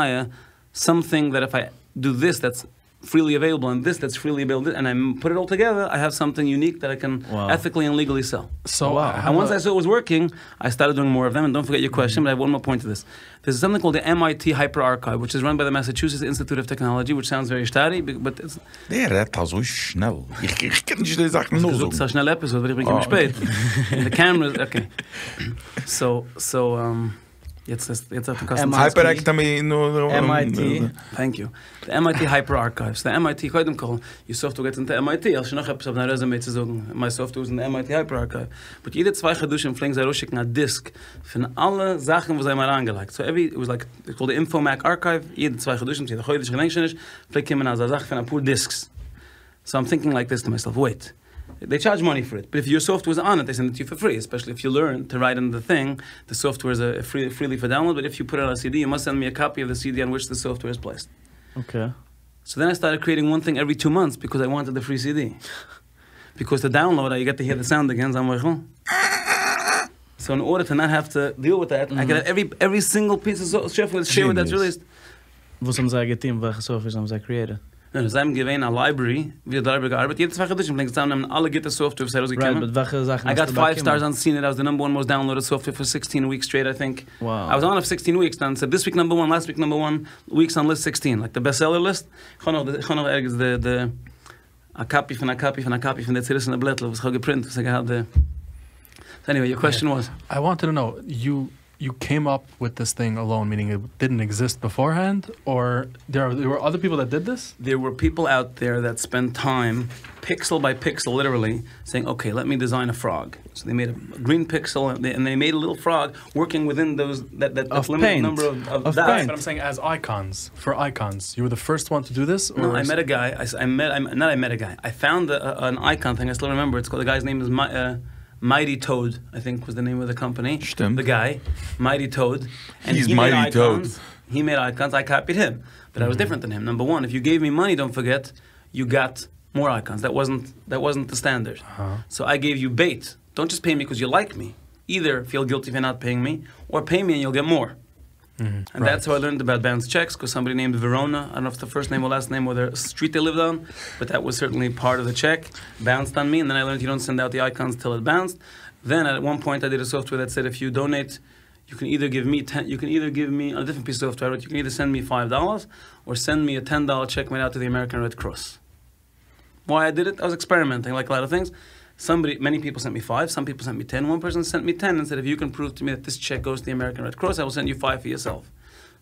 סאמטינג דעט איף איי דו דיס דעטס פרילי עוועילעבל און דיס דעטס פרילי עוועילעבל און איי פוט איט אלל טאגעדער איי האוו סאמטינג יוניק דעט איי קען עטיקלי און ליגעלי סעל. און וואנס איי סאו איט וואס ווארקינג איי סטארטעד דואינג מאר אוו דעם און דאנט פארגעט יור קוועסטשען באט איי האוו וואן מאר פוינט טו דיס. דער איז סאמטינג קאלד די MIT הייפער ארקייוו וויטש איז ראן ביי די מעסעטשוסעטס אינסטיטוט אוו טעקנאלעדזשי וויטש סאונדס ווערי שטארי באט איטס. דער רעדט אזוי שנעל איך קען נישט די זאכן נאכזאגן. האסט געזאגט ס'איז א שנעלע עפיסאד ווייל איך בין געקומען שפעט. און די קעמרעס אקעי. סאו סאו. יעצט יעצט האט געקאסט הייפערעקטאמי MIT טענק יו די MIT הייפער ארקייווס די MIT קודם כל יור סאפטווער געטס אינטו MIT האסט שוין נאך עפעס אויף דיין רעזומעי צו זאגן מיי סאפטווער איז אין די MIT הייפער ארקייוו באט יעדע צוויי חדשים פלעגן זיי ארויסשיקן א דיסק פון אלע זאכן וואס זיי האבן אריינגעלייגט סאו עווערי איט וואס לייק איטס קאלד די אינפאמעק ארקייוו יעדע צוויי חדשים צו יעדע חודש כ'געדענק שוין נישט פלעגט קומען אזא זאך פון אפאר דיסקס סאו איים טינקינג לייק דיס טו מייסעלף וועיט דעי טשארדזש מאני פאר איט, באט איף יור סאפטווער איז אן איט דעי סענד איט טו יו פאר פרי, עספעשעלי איף יו לערן טו רייט אין די טינג, די סאפטווער איז פרילי פאר דאונלאוד, באט איף יו פוט איט אן א סי די יו מאסט סענד מי א קאפי אוו די סי די אן וויטש די סאפטווער איז פלעיסד. אקעי. סאו דען איי סטארטעד קריעטינג וואן טינג עווערי טו מאנטס ביקאוז איי וואנטעד די פרי סי די. ביקאוז טו דאונלאוד יו גאט טו העיר די סאונד אגעין, זיי מוחל. סאו אין ארדער טו נאט העוו טו דיעל וויט דעט, איי גאט עווערי עווערי סינגל פיס אוו סאפטווער דעטס ריליעסד. וואס האבן זיי געטון? וועלכע סאפטווערס האבן זיי קריעטעד? ניין, זיי האבן געווען א לייברערי, ווי האט די לייברערי געארבעט? יעדע צוויי חדשים פלעגן זיי צוזאמנעמען אלע גוטע סאפטווער וואס איז ארויסגעקומען. רייט, באט וועלכע זאכן איי גאט פייוו סטארס אן סינעט, איי וואס די נאמבער וואן מאסט דאונלאודעד סאפטווער פאר סיקסטין וויקס סטרעיט איי טינק. איי וואס אן אויף סיקסטין וויקס, דען סעד דיס וויק נאמבער וואן, לאסט וויק נאמבער וואן, וויקס אן ליסט סיקסטין, לייק די בעסט סעלער ליסט. איך האב נאך, איך האב נאך ערגעץ די די א קאפי פון א קאפי פון א קאפי פון די צעריסענע בלעטל וואס איך האב געפרינט וואס האט געהאט די. סאו עניוועי, יור קוועסטשען וואס? איי וואנטעד טו נאו, יו יו קעים אפ וויט דיס טינג אלאון מיענינג איט דידנט עקזיסט בעפארהענד אר דער ווער אדער פיפל דעט דיד דיס? דער ווער פיפל אוט דער דעט ספענד טיים פיקסעל ביי פיקסעל ליטערלי סעינג אקעי לעט מי דיזיין א פראג סאו דעי מעיד א גרין פיקסעל ענד דעי מעיד א ליטעל פראג ווארקינג וויטין דאוז דעט דעט לימיטעד נומבער אוו דאטס. באט איים סעינג עז אייקאנס פאר אייקאנס יו ווער די פירסט וואן טו דו דיס? נאו איי מעט א גיי איי מעט נאט איי מעט א גיי איי פאונד אן אייקאן טינג איי סטיל רימעמבער איטס קאלד די גייס נעים איז. Mighty Toad, I think was the name of the company. שטימט. The guy, Mighty Toad. And He's he made Mighty Toad. icons. He made icons, I copied him. But I was different than him. Number one, if you gave me money, don't forget, you got more icons. That wasn't that wasn't the standard. So I gave you bait. Don't just pay me because you like me. Either feel guilty for not paying me, or pay me and you'll get more. And that's how I learned about bounce checks, because somebody named Verona, I don't know if it's the first name or last name or the street they lived on, but that was certainly part of the check, bounced on me, and then I learned you don't send out the icons till it bounced. Then at one point I did a software that said if you donate, you can either give me 10, you can either give me a different piece of software, but you can either send me $5 or send me a $10 check made out to the American Red Cross. Why I did it? I was experimenting, like a lot of things. Somebody, many people sent me 5, some people sent me 10. One person sent me 10 and said, if you can prove to me that this check goes to the American Red Cross, I will send you 5 for yourself.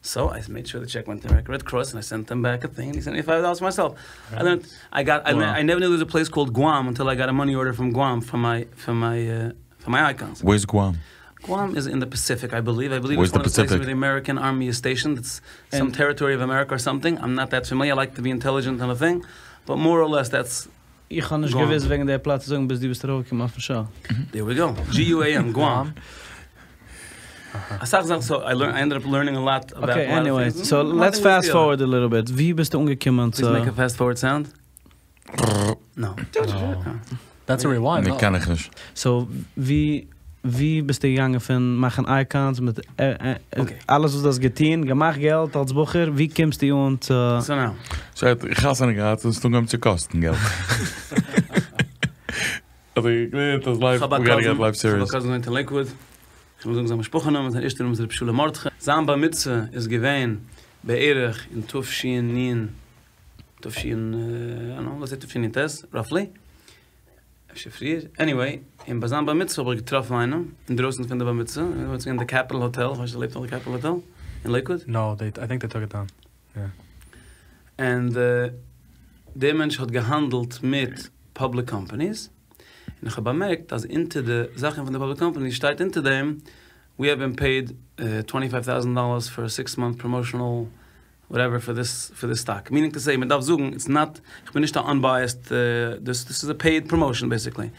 So I made sure the check went to the American Red Cross, and I sent them back a thing, and he sent me $5 for myself. I learned, I got, I, Wow. I never knew there was a place called Guam until I got a money order from Guam for my, for my, for my icons. Where's Guam? Guam is in the Pacific, I believe. I believe Where's it's one the of the places Pacific? where the American Army is stationed. It's some And- territory of America or something. I'm not that familiar. I like to be intelligent on a thing, but more or less, that's איך האב נישט Guam. געוואוסט וועגן דער פלאץ זאגן, ביז דו ביסט ארויפגעקומען אויפן show. There we go. G U A M, Guam. אסאך זאכן, so I learned, I ended up learning a lot about Okay, a lot of anyway, things. so One let's thing was fast the other. forward a little bit. ווי ביסטו אנגעקומען Please צו... make a fast forward sound. No. That's a rewind. ניין, קען איך נישט. So, ווי, ווי ביסטו געגאנגען פון מאכן icons מיט אה, אה, Okay. אלעס וואס דו האסט געטון, געמאכט געלט אלס בחור, ווי קומסטו אן צו... So now, So האט חתונה געהאט, און ס'איז אנגעהויבן צו קאסטן געלט. Also, איך ווייס, דאס life, we gotta get life serious. איך האב א cousin אין Lakewood. איך מוז זאגן, זיין משפחה נאמען, זיין ערשטער נאמען איז רב שולם מרדכי. זיין בר מצוה איז געווען בערך אין תש"ן, תש"ן, I don't know, let's say תש"ט, roughly. אפשר פריער. Anyway, אין ביי זיין בר מצוה האב איך געטראפן איינעם, אין דרויסן פון דער בר מצוה, ער וואוינט אין the Capital Hotel, ווייסט דו, לעבט נאך the Capital Hotel in Lakewood? No, they, I think they took it down. And דער מענטש האט געהאנדלט מיט public companies. און איך האב באמערקט, אז אונטער די זאכן פון די public company שטייט אונטער דעם, we have been paid $25,000 for a 6-month promotional whatever for this stock. Meaning to say, מען דארף זאגן, it's not, איך בין נישט א unbiased, this is a paid promotion basically.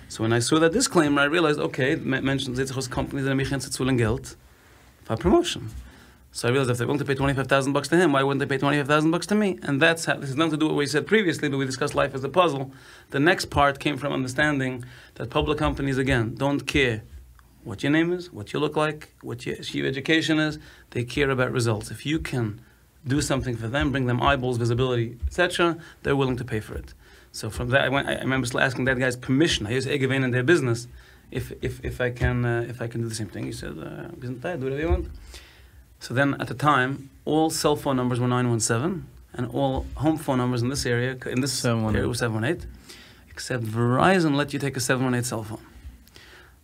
So when I saw that disclaimer, I realized, okay, מענטשן, זעט זיך אויס companies זענען מוכן צו צאלן געלט for promotion. So I realized if they're willing to pay $25,000 to him, why wouldn't they pay $25,000 to me? And that's how, this has nothing to do with what we said previously, but we discussed life as a puzzle. The next part came from understanding that public companies, again, don't care what your name is, what you look like, what your yeshiva education is. They care about results. If you can do something for them, bring them eyeballs, visibility, etc., they're willing to pay for it. So from that, I went, I remember still asking that guy's permission. I used to in their business, if I can do the same thing. He said, do whatever you want. So then at the time, all cell phone numbers were 917, and all home phone numbers in this area, in this 718. area was 718, except Verizon let you take a 718 cell phone.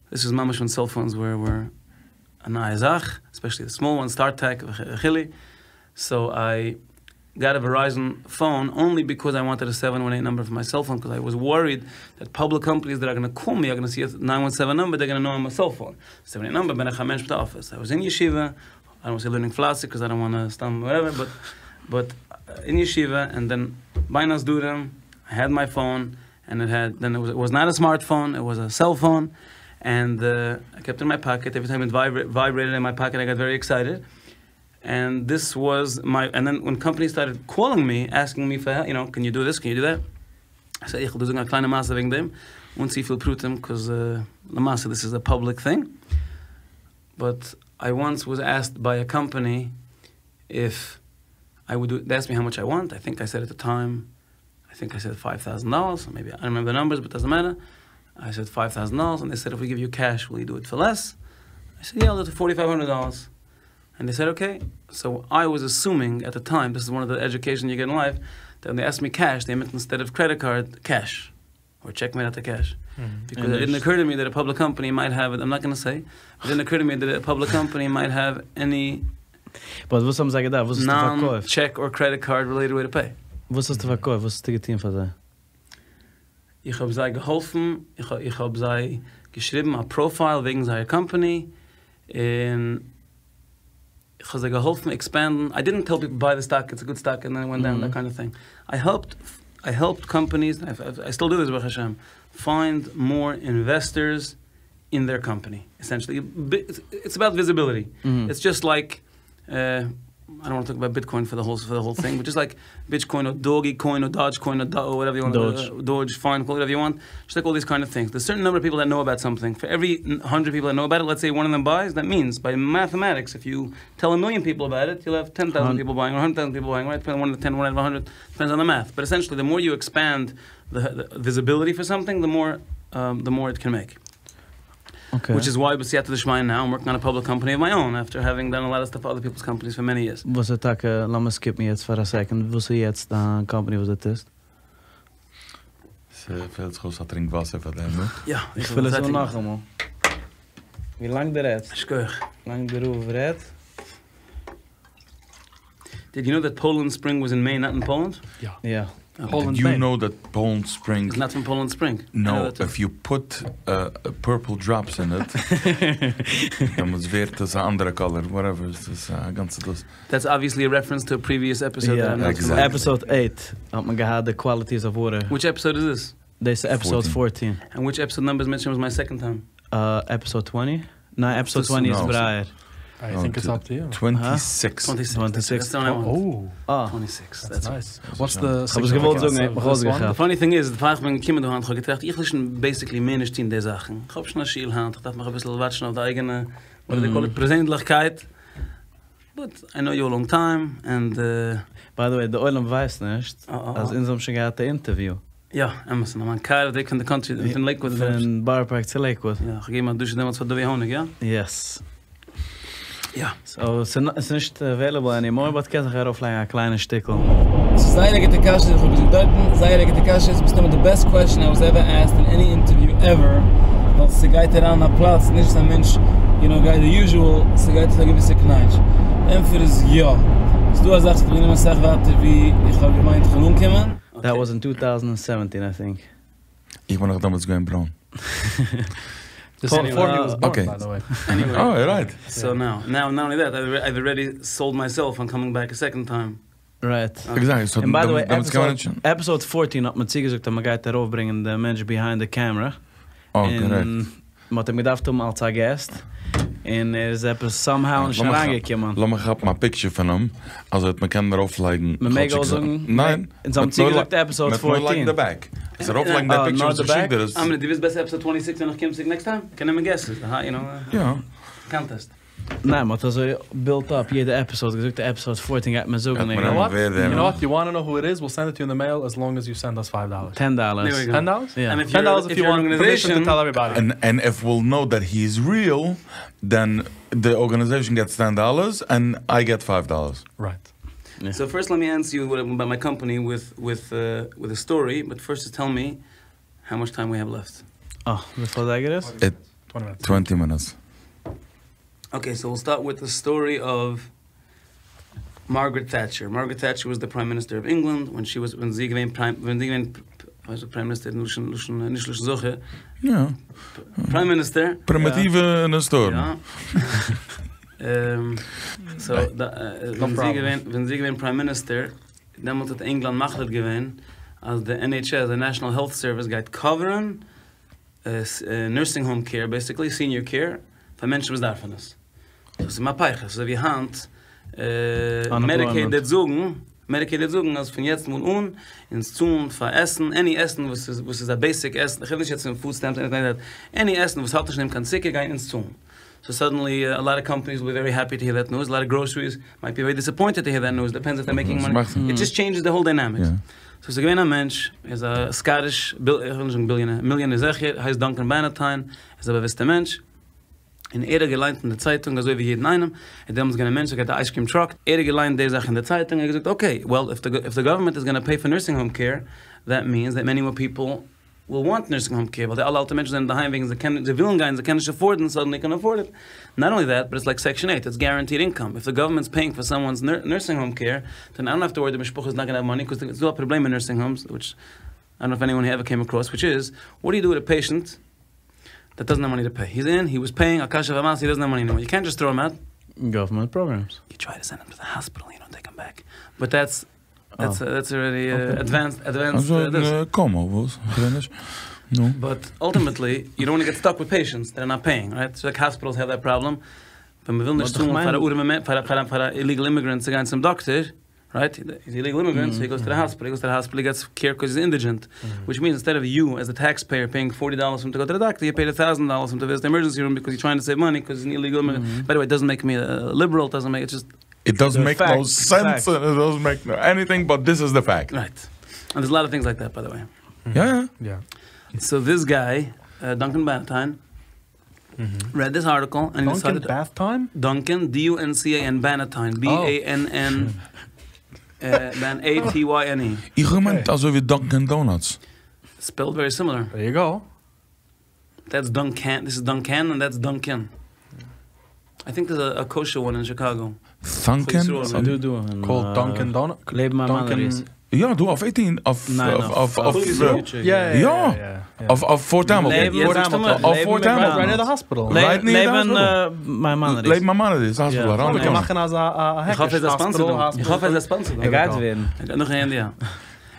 This was ממש when cell phones were a נייע זאך, especially the small ones, StarTAC, וכו'. So I got a Verizon phone only because I wanted a 718 number for my cell phone, because I was worried that public companies that are going to call me are going to see a 917 number, they're going to know I'm a cell phone. 718 number, בין איך א מענטש מיט office. I was in yeshiva, I don't want to say learning פלייסיג because I don't want to סתם whatever, but in yeshiva, and then בין הסדרים, I had my phone, and it had, then it was not a smartphone, it was a cell phone, and I kept it in my pocket. Every time it vibrated in my pocket, I got very excited. And this was my, and then when companies started calling me, asking me for help, can you do this, can you do that? I said, איך וויל זאגן א קליינע מעשה וועגן דעם, אן צו פיל פרטים, because למעשה, this is a public thing. But I once was asked by a company if I would do, they asked me how much I want. I think I said at the time, I think I said $5,000, maybe, I don't remember the numbers, but it doesn't matter. I said $5,000, and they said, if we give you cash, will you do it for less? I said, yeah, I'll do it for $4,500. And they said, okay. So I was assuming at the time, this is one of the education you get in life, that when they asked me cash, they meant instead of credit card, cash. Or check made out the cash. Because And it didn't there's occur to me that a public company might have it. I'm not going to say. It didn't occur to me that a public company might have any But וואס האבן זיי געדארפט? וואס האסטו פארקויפט? non-check or credit card related way to pay. וואס האסטו פארקויפט? וואס האסטו געטון פאר זיי? איך האב זיי געהאלפן, איך האב זיי געשריבן א profile וועגן זייער company, און איך האב זיי געהאלפן expanden. I didn't tell people buy the stock, it's a good stock, and then it went down, that kind of thing. I helped companies, I still do this, ברוך השם, find more investors אין דעיר קאמפאני, עסענשעלי איטס אבאוט וויזיביליטי, איטס דזשאסט לייק איי דאנט וואנט טו טאלק אבאוט ביטקוין פאר די האול פאר די האול טינג, באט דזשאסט לייק ביטקוין אר דאגי קוין אר דאדזש קוין אר וואטעווער יו וואנט, דאדזש, פיין, קאל איט וואטעווער יו וואנט, דזשאסט לייק אלל דיס קיינד אוו טינגס, דערס סערטען נומבער אוו פיפל דעט נאו אבאוט סאמטינג, פאר עווערי האנדרעט פיפל דעט נאו אבאוט איט, לעטס סעי וואן אוו דעם בייס, דעט מיענס ביי מאטעמאטיקס איף יו טעל א מיליאן פיפל אבאוט איט, יו וויל העוו טען טאוזענט פיפל בייאינג אר האנדרעט טאוזענט פיפל בייאינג, רייט, וואן אוט אוו טען, וואן אוט אוו האנדרעט, דיפענדס אן די מעט, באט עסענשעלי די מאר יו עקספענד די וויזיביליטי פאר סאמטינג די מאר די מאר איט קען מעיק. וויטש איז וויי בסייעתא דשמיא נאו איים ווארקינג אן א פובליק קאמפאני אוו מיי אוין אפטער העווינג דאן א לאט אוו סטאף פאר אדער פיפלס קאמפאניס פאר מעני יערס. וואס איז טאקע, לאמיר סקיפן יעצט פאר א סעקאנד, וואס איז יעצט דיין קאמפאני וואס דו טוסט? ס'פעלט זיך אויס א טרינק וואסער פאר דעם, נו? יא, איך פיל עס אן נאכאמאל. ווי לאנג דו רעדסט. שכוח. לאנג דער רב רעדט. דיד יו נאו דעט פאולענד ספרינג וואס אין מעין נאט אין פאולענד? יא. יא. דיד יו נאו דעט פאולענד ספרינג איז נאט פון פאולענד ספרינג? נאו, איף יו פוט פורפל דראפס אין איט דעמאלטס ווערט עס א אנדערע קאלער, וואטעווער, ס'איז א גאנצע דאס. דעטס אבוויעסלי א רעפערענס טו א פריוויעס עפיסאד דעט איים נאט פאמילער. עפיסאד עיט האט מען געהאט די קוואליטיס אוו וואטער. וויטש עפיסאד איז דיס? דאס איז עפיסאד פארטין. ענד וויטש עפיסאד נאמבער איז מירצעשעם מיי סעקאנד טיים? עפיסאד טווענטי? ניין עפיסאד טווענטי איז ברייער. איי טינק איטס אפ טו יו. טווענטי סיקס. טווענטי סיקס. אה. דעטס נייס. וואטס די כ'האב עס געוואלט זאגן ער האט מיך אויסגעכאפט. די פאני טינג איז פאר איך בין געקומען דא היינט כ'האב געטראכט איך וויל שוין בעיסיקלי מער נישט טון די זאכן. כ'האב שוין א שול היינט כ'דארף מיך אביסל וואטשן אויף די אייגענע וואט דו דעי קאל איט פערזענליכקייט. באט איי נאו יו א לאנג טיים ענד. ביי די וועי די עולם ווייסט נישט אז אונז האבן שוין געהאט א אינטערוויו. יא, אמת, אין מיין קאר אויף די וועג פון די קאנטרי, פון לעיקוואד. פון בארא פארק צו לעיקוואד. יא, כ'האב געגעבן א דרשה דעמאלטס פאר דובי האניג, יא? יעס. יא. סאו, ס'איז נישט עוועילעבל ענימאר, באט קענסט זיך ארויפלייגן א קליינע שטיקל. ס'איז זייער א גוטע קשיא, איך האב געזאגט דארטן, זייער א גוטע קשיא, ס'איז מסתמא די בעסט קוועסטשען איי וואס עווער עסקד אין עני אינטערוויו עווער, ווייל ס'גייט אריין אין א פלאץ נישט וואס א מענטש יו נאו גייט די יוזשועל, ס'גייט אויף א געוויסע קנייטש. די ענטפער איז יא. ס'דא א זאך ס'האט מיר גענומען אסאך ווייטער ווי איך האב געמיינט איך וועל אנקומען. דעט וואס אין טו טאוזענד ענד סעווענטין איי טינק. איך בין נאך דעמאלטס געווען ברוין. דיס איז ביפאר הי וואס בארן ביי די וועי. אה רייט. סאו נאו, נאו נאט אנלי דעט, אייוו ארעדי סאלד מיי סעלף אן קאמינג בעק א סעקאנד טיים. רייט. עקזעקטלי, סאו און ביי די וועי דעמאלטס קען מען נישט. עפיסאוד פארטין האט מען צוגעזאגט אז מען גייט ארויפברענגען די מענטש ביהיינד די קעמרע. אה קארעקט. און מען האט אים געדארפט האבן אלס א געסט, און ער איז עפעס סאמהאו נישט אריינגעקומען. לאמיך כאפן א פיקטשער פון אים, אזוי וועט מען קענען ארויפלייגן. מען מעג אויך זאגן? ניין. אונז האבן צוגעזאגט עפיסאוד פארטין. מ'וועט נאר לייגן די בעק. עס ארויפלייגן די פיקטשער וואס איך שיק דיר איז. אמרי, דו ווילסט בעסער עפיסאד טווענטי סיקס ווען איך קום צוריק נעקסט טיים? קען נעמען געסעס, יו נאו. יא. קאנטעסט. ניין, מ'האט אזוי בילט אפ יעדע עפיסאוד, געזאגט עפיסאוד פארטין גייט מען זאגן. יו נאו וואט? יו נאו וואט? יו וואנט טו נאו הו איט איז? וויל סענד איט טו יו אין די מעיל עז לאנג עז יו סענד אס פייוו דאלערס. טען דאלערס. טען דאלערס? יא. טען דאלערס איף יו וואנט פערמישען טו טעל עוועריבאדי. ענד איף וויל נאו דעט הי איז ריעל, דען די ארגאניזעישאן געטס טען דאלערס ענד איי געט פייוו דאלערס. רייט. סאו פירסט לעט מי ענסער יו אבאוט מיי קאמפאני וויט וויט וויט א סטארי, באט פירסט דזשאסט טעל מי האו מאטש טיים ווי העוו לעפט. אה, וויפיל אזייגער איז? טווענטי מינוטס. אקעי סאו וויל סטארט וויט די סטארי אוו מארגרעט טעטשער, מארגרעט טעטשער וואס די פריים מיניסטער אוו ענגלאנד ווען שי וואס ווען זי געווען פריים ווען זי געווען פריים מיניסטער אין לשון לשון נישט לשון זכר יא פריים מיניסטער פרימיטיווע מיניסטארן. סאו ווען זי געווען ווען זי געווען פריים מיניסטער דעמאלטס האט ענגלאנד מחליט געווען אז די NHS די נעשאנעל העלט סערוויס גייט קאווערן נורסינג האום קעיר בעסיקלי סיניער קעיר פאר מענטשן וואס דארפן עס. סאו ס'איז מהפכה ס'איז אזוי ווי היינט מעדיקעיד וועט זאגן מעדיקעיד וועט זאגן אז פון יעצט מאל אן אונז צאלן פאר עסן עני עסן וואס איז וואס איז א בעיסיק עסן איך רעד נישט יעצט פון פוד סטעמפס עניטינג לייק דעט עני עסן וואס האט נישט אין דעם קיין צוקער גייען אונז צאלן. סאו סאדענלי א לאט אוו קאמפאניס וויל בי ווערי העפי טו העיר דעט ניוז, א לאט אוו גראסעריס מייט בי ווערי דיסעפוינטעד טו העיר דעט ניוז, דיפענדס איף דער מעקינג מאני, איט דזשאסט טשעינדזשעס די האול דיינעמיקס. סאו ס'איז געווען א מענטש, ער איז א סקאטיש, איך וויל נישט זאגן ביליאנער, מיליאנער זיכער, הייסט דאנקען באנאטיין, ער איז א באוויסטער מענטש, און ער האט געליינט אין די צייטונג אזוי ווי יעדן איינעם, ער איז דעמאלטס געווען א מענטש וואס געהאט א אייז קריעם טראק, ער האט געליינט די זאך אין די צייטונג, ער האט געזאגט אקעי, וועל איף די גאווערמענט איז גאנא פעי פאר נורסינג האום קעיר, דעט מיענס דעט מעני מאר פיפל וויל וואנט נורסינג האום קעיר ווייל די אלע אלטע מענטשן זענען אינדערהיים וועגן זיי קענען זיי ווילן גיין זיי קענען נישט עפארדן סאדענלי קען עפארד איט נאט אנלי דעט באט איטס לייק סעקשאן עיט איטס גערענטיד אינקאם איף די גאווערמענטס פעיאינג פאר סאמאנס נורסינג האום קעיר דען איי דאנט האוו טו ווארי די משפחה איז נאט גאנא האוו מאני קאז ס'איז דא א פראבלעם אין נורסינג האומס וויטש איי דאנט נאו איף עניוואן עווער קעים אקראס וויטש איז וואט דו יו דו וויט א פעישענט דעט דאזענט האוו מאני טו פעי היז אין הי וואס פעיאינג א קאשע פארמאסי הי דאזענט האוו מאני ענימאר יו קענט דזשאסט טראו הים אוט. גאווערמענט פראגרעמס. יו טריי טו סענד הים טו די האספיטעל יו דאנט טעיק הים בעק באט דעטס דעטס אלרעדי עדווענסד עדווענסד. אזוי קאמא וואס? כ'רעד נישט. נו. But ultimately, you don't want to get stuck with patients that are not paying, right? So like hospitals have that problem. ווען מ'וויל נישט צאלן פאר א ארעמע פאר א פאר א illegal immigrant צו גיין צום דאקטער, right? He's an illegal immigrant, so he goes to the hospital. He goes to the hospital, he gets care because he's indigent. Which means instead of you as the taxpayer paying $40 for him to go to the doctor, you paid $1,000 for him to visit the emergency room because you're trying to save money because he's an illegal immigrant. By the way, it doesn't make me a liberal, it doesn't make it just It doesn't make no sense, and it doesn't make no anything, but this is the fact. Right. And there's a lot of things like that, by the way. Yeah, yeah. Yeah. So this guy, Duncan Bannatyne, read this article and he Duncan decided Bath Time? Duncan, D U N C A N Bannatyne, B A N N, Ban A T Y N E. איך האב געמיינט אזוי ווי Dunkin' Donuts. Spelled very similar. There you go. That's Duncan. This is Duncan and that's Duncan. I think there's a kosher one in Chicago. Duncan? So do do in, Called Dunkin' Donut? לעבן Maimonides. יא, דא אויף 18, אויף אויף אויף יא יא, אויף אויף Fort Hamilton. לעבן אויף Fort Hamilton. Right near the hospital. Right near the לעבן hospital. Maimonides. לעבן Maimonides hospital, around the corner. מאכן אזא איך האף ער איז א sponsor דא. איך האף ער איז א sponsor דא. ער גייט ווערן. נאך אין די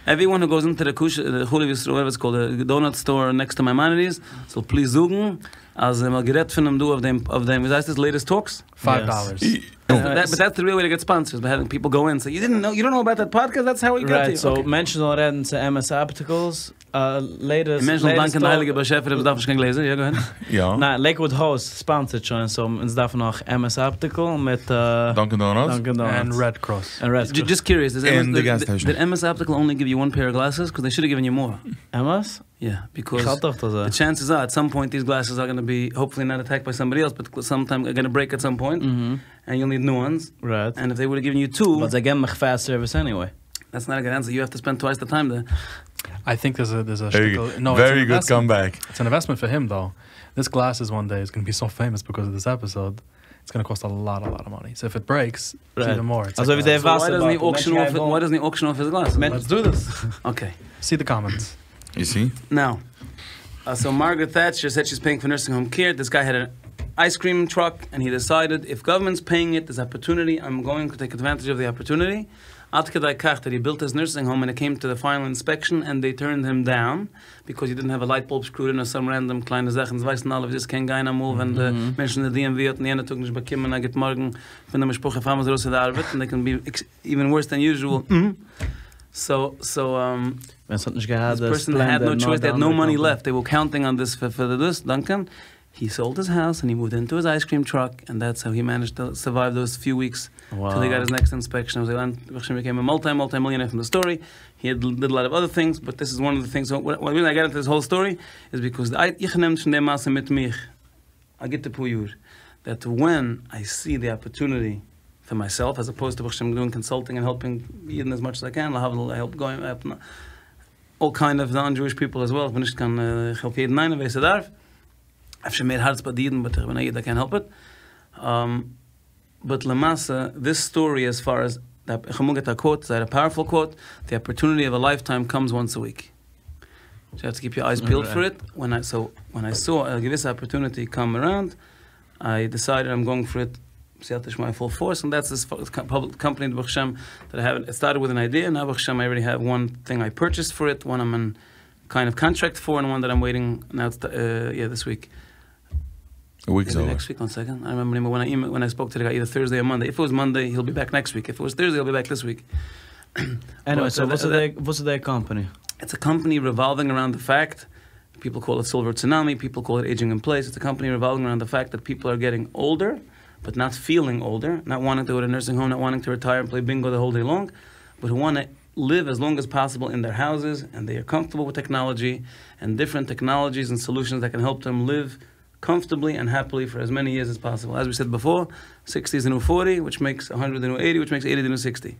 Everyone who goes into the Kush, the Choliv Yisrael, whatever it's called, the donut store next to Maimonides, זאל please זאגן, אז מ'האט גערעדט פון אים דא אויף דעם, אויף דעם, ווי הייסט עס, latest talks? Five dollars. That, but that's the real way to get sponsors, by having people go in. So you didn't know, you don't know about that podcast, that's how we got Right, to you. so Okay. מענטשן זאלן רעדן צו MS Opticals, latest, מענטשן זאלן latest דאנקען די talk- הייליגע באשעפער, וואס דארף נישט קיין גלעזער, יא, go ahead. יא. ניין, Lakewood Host sponsored שוין, so אונז דארפן נאך MS Optical מיט Dunkin' Donuts. Dunkin' Donuts. And Red Cross. And Red Cross. Just curious, does In MS, the gas did, station. did MS Optical only give you one pair of glasses? Because they should have given you more. MS? Yeah, because איך האלט דאך דאס, the chances are at some point these glasses are going to be hopefully not attacked by somebody else, but sometime are going to break at some point, and you'll need new ones. Right. And if they would have given you two, But they give me fast service anyway. That's not a good answer. You have to spend twice the time there. I think there's a there's a Very, shtickle, no, it's very an good investment. comeback. It's an investment for him though. This glasses one day is going to be so famous because of this episode. It's going to cost a lot, a lot of money. So if it breaks, it's Right. even more. It's Also like wie der a, So why Wasser doesn't he bottle. auction Mensch, off? guy Why doesn't he auction off his glasses? Men- Let's do this. Okay. See the comments. You see? Now, so Margaret Thatcher said she's paying for nursing home care. This guy had an ice cream truck, and he decided if government's paying it, there's opportunity. I'm going to take advantage of the opportunity. Ad kedai kach that he built his nursing home, and it came to the final inspection, and they turned him down because he didn't have a light bulb screwed in or some random קליינע זאכן. ווייסן אלע, ווי דאס קען גיין אמאל, ווען די מענטשן אין די DMV האט יענער טאג נישט באקומען, א גוט מארגן פון דער משפחה פאר מ'איז ארויס פון דער ארבעט, and they can be even worse than usual. So, so, ווען עס האט נישט געהאט, this דאס person had no Splendor, choice. They had no נאר money די left. They were counting on this for the this, Duncan. He sold his house and he moved into his ice cream truck, and that's how he managed to survive those few weeks Wow. till he got his next inspection. He became a multi, multi-millionaire from the story. He did a lot of other things, but this is one of the things. So what I got into this whole story is because I, איך נעם שוין די מעשה מיט מיר. I get to פויור that when I see the opportunity for myself, as opposed to I'm doing consulting and helping Yidden as much as I can, I have I help going, I help all kind of non-Jewish people as well. איך בין נישט קיין, איך העלף יעדן איינעם, ווער עס דארף. אפשר מער הארץ ביי די אידן, but איך בין א איד, I can't help it. But למעשה, this story as far as, איך האב געהאט א quote, a powerful quote, the opportunity of a lifetime comes once a week. So you have to keep your eyes peeled for it. When I saw a געוויסע opportunity come around, I decided I'm going for it, סייעתא דשמיא full force, and that's this public company, ברוך השם, that I have. It started with an idea, now ברוך השם, I already have one thing I purchased for it, one I'm in kind of contract for, and one that I'm waiting now, it's, yeah, this week. A week's Maybe over. next week, one second. I remember when I emailed, when I spoke to the guy, either Thursday or Monday. If it was Monday, he'll be back next week. If it was Thursday, he'll be back this week. Anyway, But, so what's the company? It's a company revolving around the fact, people call it silver tsunami, people call it aging in place. It's a company revolving around the fact that people are getting older, but not feeling older, not wanting to go to a nursing home, not wanting to retire and play bingo the whole day long, but who want to live as long as possible in their houses, and they are comfortable with technology and different technologies and solutions that can help them live comfortably and happily for as many years as possible. As we said before, 60 is the new 40, which makes 100 the new 80, which makes 80 the new 60.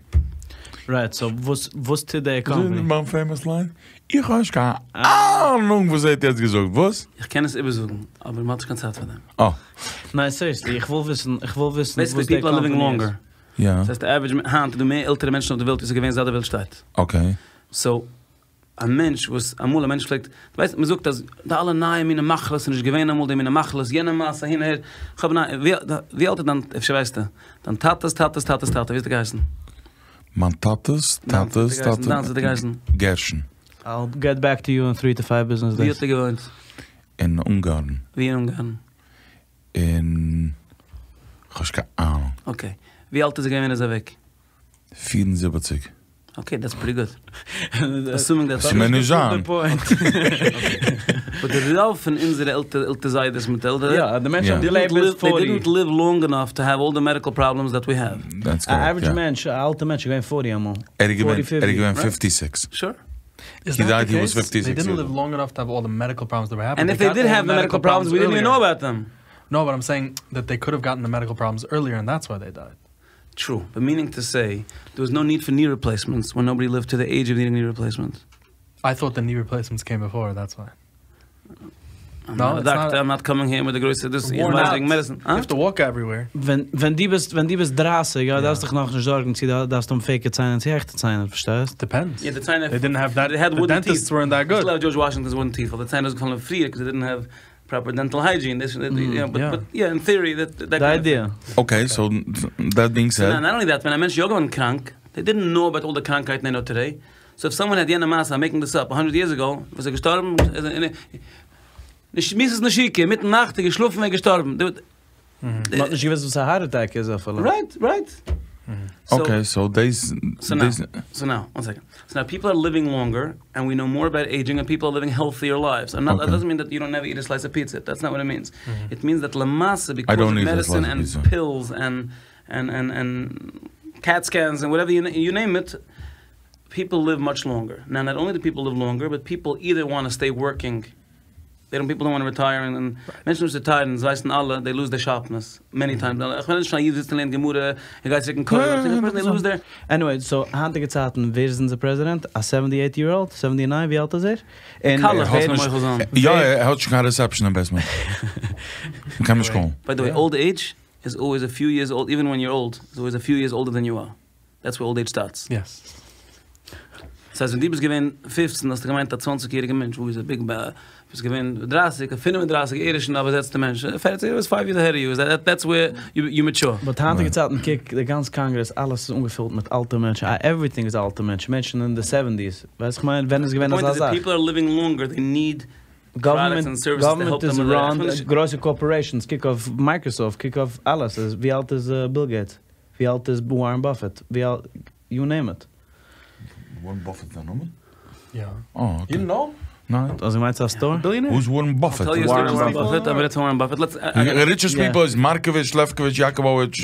Right, so וואס, וואס טוט די איז company? מיין famous line? איך האב קיין אהנונג, וואס האט יעצט געזאגט, וואס? איך קען עס איבערזאגן, אבער מ'האט קיין צייט פאר דעם. Oh. ניין, seriously, איך וויל וויסן, איך וויל וויסן, Basically, וואס די people are living company איז. longer. יא. דאס הייסט, the average היינט, דא מער עלטערע מענטשן אויף דער וועלט, ווי ס'איז געווען זייט די וועלט שטייט. Okay. So, א מענטש, וואס אמאל א מענטש פלעגט, דו ווייסט, מען זאגט, אז די אלע נייע מיני מחלות זענען נישט געווען אמאל, די מיני מחלות, יענע מעשה, הין, הער. איך האב ניי, ווי, דא, ווי אלט איז דיין, אפשר ווייסטו, דיין טאטעס, טאטעס, טאטעס, טאטע, ווי איז דער געהייסן? מיין טאטעס, דיין טאטעס, טאטע טאטע. געהייסן, דיין טאטע געהייסן. גערשן. I'll get back to you in three to five business ווי days. האט ער געוואוינט? אין אונגארן. ווי אין אונגארן? אין. כ'האב נישט קיין אהנונג. Okay. ווי אלט איז ער געווען ווען ער איז אוועק? 74. Okay, that's pretty good. Assuming that's ס'מער נישט זיין. But די רוב פון אונזערע עלטער עלטער זיידעס מיט עלטערע יא, די מענטשן יא. האבן געלעבט ביז They forty. didn't live long enough to have all the medical problems that we have. That's א correct, average יא. מענטש, א אלטע מענטש איז געווען forty אמאל. ער איז געווען, 40, ער איז געווען 50, 56. Sure. Is He that died, the he was case? 56 They didn't years live long enough to have all the medical problems that were happening. And if they got did all have the medical problems, we didn't even know earlier. about them. No, but I'm saying that they could have gotten the medical problems earlier and that's why they died. True, but meaning to say, there was no need for knee replacements when nobody lived to the age of needing knee replacements. I thought the knee replacements came before, that's why. I'm No, not a it's doctor, not- I'm not coming here with the große this Worn advising out. medicine. You have to walk everywhere. ווען ווען דו ביסט ווען דו ביסט דרייסיג, יא, דארפסט דיך נאך נישט זארגן, צו דו דארפסט האבן fake ציינער, צו עכטע ציינער, פארשטייסט? Depends. Yeah, the ציינער They didn't have that. They had the wooden dentists teeth. weren't that good. Still have George Washington's wooden teeth. Well, the ציינער איז געפאלן פריער because they didn't have proper dental hygiene. This, you know, but, yeah. but yeah, in theory, that that The kind of idea. Okay, so that being So said. now, not only that, ווען א מענטש איז יא געווארן קראנק, they didn't know about all the קראנקייטן they know today. So if someone had יענע מעשה, I'm making this up, 100 years ago, וואס איז געשטארבן, איז אין נישט מיסעס נשיקה, מיטן נאכט געשלאפן און געשטארבן. They would- מ'האט נישט געוואוסט וואס א heart attack איז אפילו. Right, right. So, Okay, so days So now, days so now, one second. So now people are living longer, and we know more about aging, and people are living healthier lives. And not, that Okay. doesn't mean that you don't never eat a slice of pizza. That's not what it means. It means that למעשה, because don't of eat a medicine slice of and pizza. pills and and and and CAT scans and whatever you, you name it, people live much longer. Now, not only do people live longer, but people either want to stay working. They don't, people don't want to retire and, and מענטשן וואס retired און ווייסן אלע, they lose their sharpness many times. איך מיין נישט א איד זיצט און לערנט גמרא, ער גייט צוריק אין כולל, they lose their Anyway, so היינטיגע צייטן, ווער איז אונזער פרעזידענט? א 78 year old? 79? ווי אלט איז ער? און קאלעך, ווער- זאל מען מוחל זיין. יא, ער האט שוין קיין reception אין basement. מ'קען נישט קומען. By the way, old age is always a few years old, even when you're old, is always a few years older than you are. That's where old age starts. Yes. דאס הייסט, ווען דו ביסט געווען 15, האסטו געמיינט, א 20-יעריגער מענטש, וואו איז א big ba, ביסט געווען 30, 35, ער איז שוין א באזעצטער מענטש. Fertig, was 5 years ahead of you. That, that's where you, you mature. But היינטיגע צייטן, קוק, די גאנצע קאנגרעס, אלעס איז אנגעפילט מיט אלטע מענטשן. Ah, everything איז אלטע מענטשן. מענטשן אין the 70s. ווייסט, איך מיין, ווען איז געווען The point אזא is that זאך? people are living longer, they need products Government, and services to government help is them with around, that. גרויסע corporations, קוק אויף Microsoft, קוק אויף אלעס. איז, ווי אלט איז Bill Gates? ווי אלט איז Warren Buffett? ווי אלט, you name it. Warren Buffett זיין נאמען? Yeah. Oh, okay. You know? ניין. Also מיינסטו א store? Billionaire? Who's Warren Buffett? I'll tell you a story Warren about Warren Buffett. I'm gonna tell Warren Buffett. Let's. The richest Yeah. people is Markovich, Lefkovich, Yakovovich.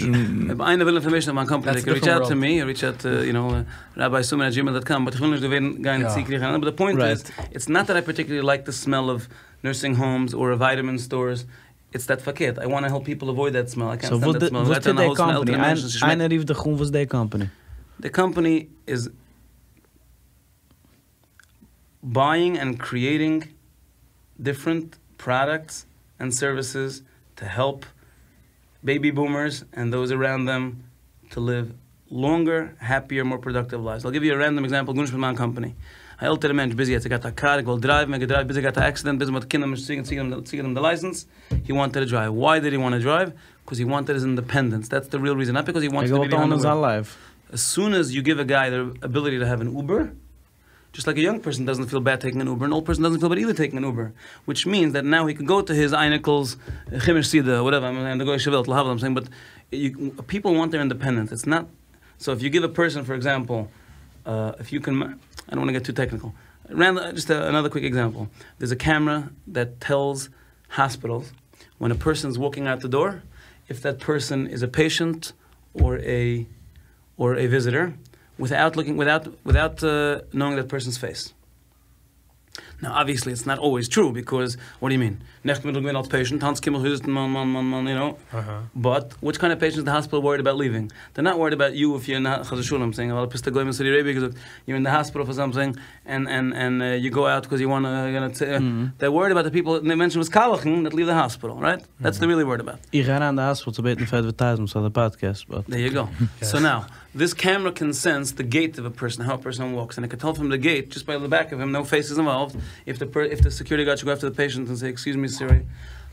If איינער וויל information about my company, That's they can a reach different out to world. me, reach out to, you know, rabbisuman@gmail.com. But איך וויל נישט דא ווערן גיין Ja. צוקריכן. But the point Right. is, it's not that I particularly like the smell of nursing homes or vitamin stores. It's that פארקערט. I want to help people avoid that smell. I can't So stand וואס that די smell. וואס גייט טוט אין א די הויז פון company? עלטערע מענטשן, ס'שמעקט. איינער רופט דיך אן, וואס די company? The company is buying and creating different products and services to help baby boomers and those around them to live longer, happier, more productive lives. I'll give you a random example. גארנישט מיט מיין company. א עלטערע מענטש, ביז יעצט, ער געהאט א car, ער געוואלט drive, ער געדרייווט, ביז ער געהאט א accident, ביז מ'האט קינדער מוז ציגן, ציגן, ציגן the license. He wanted to drive. Why did he want to drive? Because he wanted his independence. That's the real reason. Not because he ער wants to be געוואלט behind the own wheel. זיין life. As soon as you give a guy the ability to have an Uber, just like a young person doesn't feel bad taking an Uber, an old person doesn't feel bad either taking an Uber, which means that now he can go to his אייניקל's, חומש סעודה, whatever, I'm in the גוי'אישע וועלט, I'm saying, but you, people want their independence. It's not, so if you give a person, for example, if you can, I don't want to get too technical. Random, just another quick example. There's a camera that tells hospitals when a person's walking out the door, if that person is a patient or a visitor, without looking, without, without knowing that person's face. Now, obviously, it's not always true because what do you mean? נעכטן בין איך געווען אלס patient, היינט קום איך visit, מאן, מאן, מאן, מאן, you know. But which kind of patient is the hospital worried about leaving? They're not worried about you if you're not, חס ושלום, I'm saying, well, ביסט א גוי אין Saudi Arabia געזאגט, you're in the hospital for something and, and, and you go out because you want to, gonna they're worried about the people, they mentioned was קאלעכן that leave the hospital, right? That's they're really worried about. איך גיי אריין אין די hospital צו בעטן פאר advertisements אויף די podcast, but There you go. So now, this camera can sense the gait of a person, how a person walks, and it can tell from the gait, just by the back of him, no face is involved, if the security guard should go after the patient and say, excuse me, sir.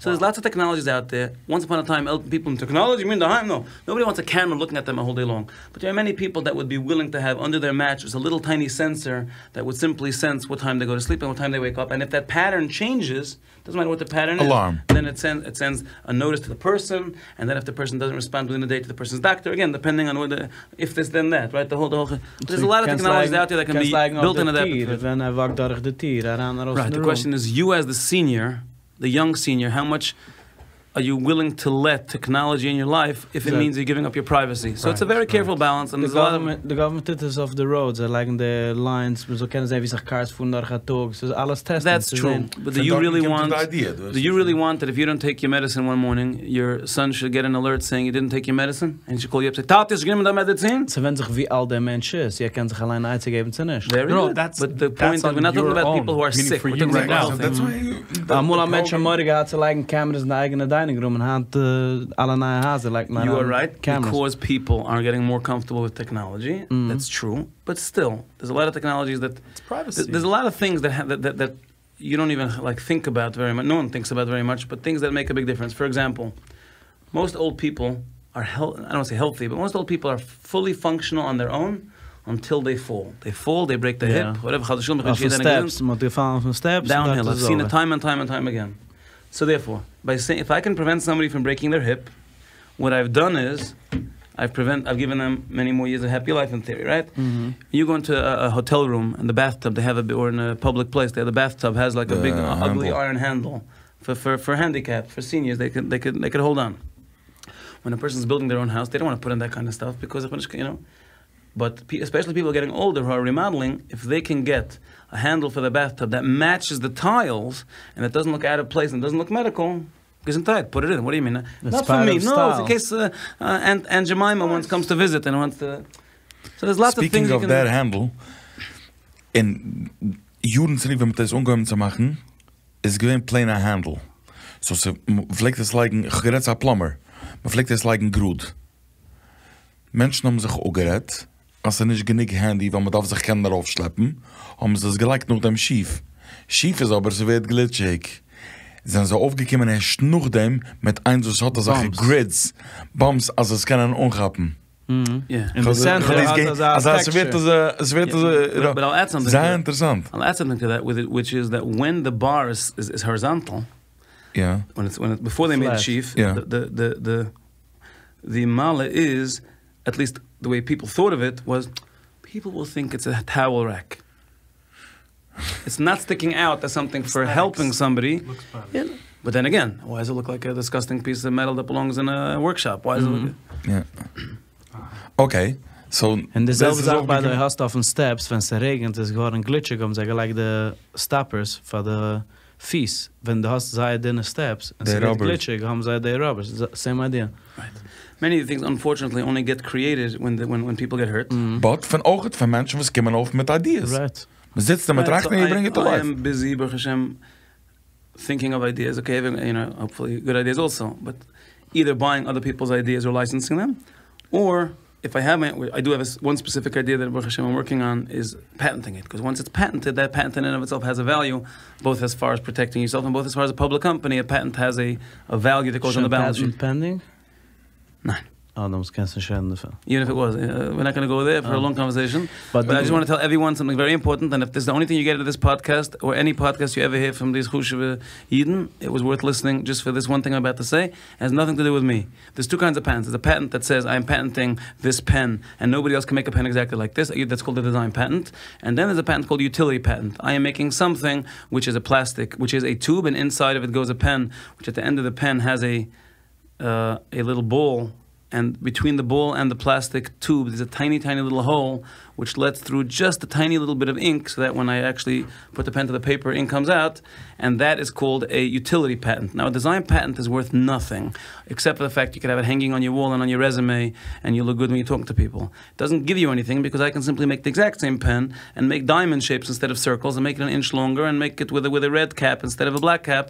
So there's lots of technologies out there. Once upon a time, people in technology mean the No, nobody wants a camera looking at them a whole day long. But there are many people that would be willing to have under their mattress a little tiny sensor that would simply sense what time they go to sleep and what time they wake up. And if that pattern changes, doesn't matter what the pattern Alarm. is, then it sends it sends a notice to the person, and then if the person doesn't respond within a day to the person's doctor, again, depending on whether if this then that, right? The whole the whole there's a lot of technologies out there that can be built into that. ווען ער וואקט דורך די טיר, אריין ארויס Right. The question is, you as the senior, the young senior, how much are you willing to let technology in your life if it means you're giving up your privacy? So it's a very careful balance, and The there's a lot of government, the government טוט עס אויף the roads, זיי לייגן די lines, מען זאל קענען זען ווי זיך cars פארן דורך א טאג, ס'איז אלעס testing. That's צו true. זען. But do you Von really dort want קומט די idea, דו do you really want that if you don't take your medicine one morning, your son should get an alert saying you didn't take your medicine? And he should call you up and say, טאטע, האסט גענומען דיין מעדיצין? ס'ווענדט זיך ווי אלט דער מענטש איז, ער קען זיך אליין אן עצה געבן צו נישט. Very No, good. that's- but the that's point is on we're not talking your about own, people who are meaning sick. for We're you talking right about now. healthy. That's why you, אמאל האבן מענטשן מורא געהאט צו לייגן cameras אין די אייגענע dining room און היינט אלע נייע הייזער לייגט מען You are אריין right cameras. because people are getting more comfortable with technology. That's true. But still, there's a lot of technologies that It's privacy. There's a lot of things that, ha- that, that that you don't even like think about very much. No one thinks about very much, but things that make a big difference. For example, most old people are health. I don't want to say healthy, but most old people are fully functional on their own until they fall. They fall, they break their Yeah. hip, whatever. חס ושלום, אויף די יעדער איינער steps, מ'האט געפאלן פון steps, downhill. דארט I've איז seen it over. time and time and time again. So therefore, by saying if I can prevent somebody from breaking their hip, what I've done is I've prevent I've given them many more years of happy life in theory, right? You go into a, a hotel room and the bathtub they have a or in a public place, they have the bathtub has like a The big ugly handle. iron handle for, for, for handicapped, for seniors, they could they could they could hold on. When a person's building their own house, they don't want to put in that kind of stuff because you know. But pe- especially people getting older who are remodeling, if they can get a handle for the bathtub that matches the tiles and it doesn't look out of place and doesn't look medical, gesundheit, put it in. What do you mean? It's Not for part me. of No, it's in style. case uh, uh, Aunt, Aunt Jemima once comes to visit and wants to. So there's lots of Speaking things you of can. that handle, אין יארן צוריק, ווען מ'האט דאס אנגעהויבן צו מאכן, איז געווען plain א handle. So מ'פלעגט עס לייגן, איך גערעדט צו א plumber, מ'פלעגט עס לייגן גראד. מענטשן האבן זיך אפגערעדט, אז ס'איז נישט גענוג handy, ווייל מ'דארף זיך קענען ארויפשלעפן, האבן זיי עס געלייגט נאכדעם שיף. שיף איז אבער, ס'ווערט גליטשיג. זענען זיי אויפגעקומען ערשט נאכדעם מיט איינס, וואס האט אזעלכע Bumps. grids, bumps, אז עס קענען אנכאפן. Yeah. אין די center האט אזא אלזא עס ווערט texture. אזא, עס ווערט Yeah, אזא, but, but I'll add something. To זייער that. אינטערעסאנט. I'll add something to that, with it, which is that when the bar is, is, is horizontal, Ja. when it's when it, before they made it Flat. שיף, Yeah. the, the the the the מעלה is at least the way people thought of it was people will think it's a towel rack. It's not sticking out as something for helping somebody. Looks better. Yeah. But then again, why does it look like a disgusting piece of metal that belongs in a workshop? Why does it look Ja. Okay. So, און די דאס זעלבע איז זאך אויך ביי די געקומען- האסט אויפן steps, ווען עס רעגנט, איז געווארן גליטשיג, האבן זיי געלייגט די stoppers פאר די פיס. ווען דו האסט זייער דינע steps, און די עס ווערט rubbers. גליטשיג, האבן זיי די rubbers. Same idea. Many of the things unfortunately only get created when the, when when people get hurt. But פון אויך פון מענטשן, וואס קומען אויף מיט ideas. Right. מ'זיצט דא מיט Right, טראכטן, so און I, bring it to I life. am busy, ברוך השם, thinking of ideas. Okay, you know, hopefully good ideas also. But either buying other people's ideas or licensing them, or if I have my, I do have a s one specific idea that ברוך השם I'm working on is patenting it. Because once it's patented, that patent in and of itself has a value, both as far as protecting yourself and both as far as a public company. A patent has a, a value that goes on the balance שוין sheet. patent pending? ניין. Oh, דאן קענסטו נישט רעדן דערפון. Even if it was, we're not going to go there for a Oh. long conversation. But, But I just want to tell everyone something very important. And if this is the only thing you get out of this podcast or any podcast you ever hear from these חשובע יידן, it was worth listening just for this one thing I'm about to say. It has nothing to do with me. There's two kinds of patents. There's a patent that says I am patenting this pen and nobody else can make a pen exactly like this. That's called a design patent. And then there's a patent called utility patent. I am making something which is a plastic, which is a tube, and inside of it goes a pen, which at the end of the pen has a uh, a little ball, and between the ball and the plastic tube, there's a tiny, tiny little hole which lets through just a tiny little bit of ink, so that when I actually put the pen to the paper, ink comes out, and that is called a utility patent. Now, a design patent is worth nothing, except for the fact you could have it hanging on your wall and on your resume, and you look good when you're talking to people. It doesn't give you anything because I can simply make the exact same pen and make diamond shapes instead of circles, and make it an inch longer, and make it with a, with a red cap instead of a black cap.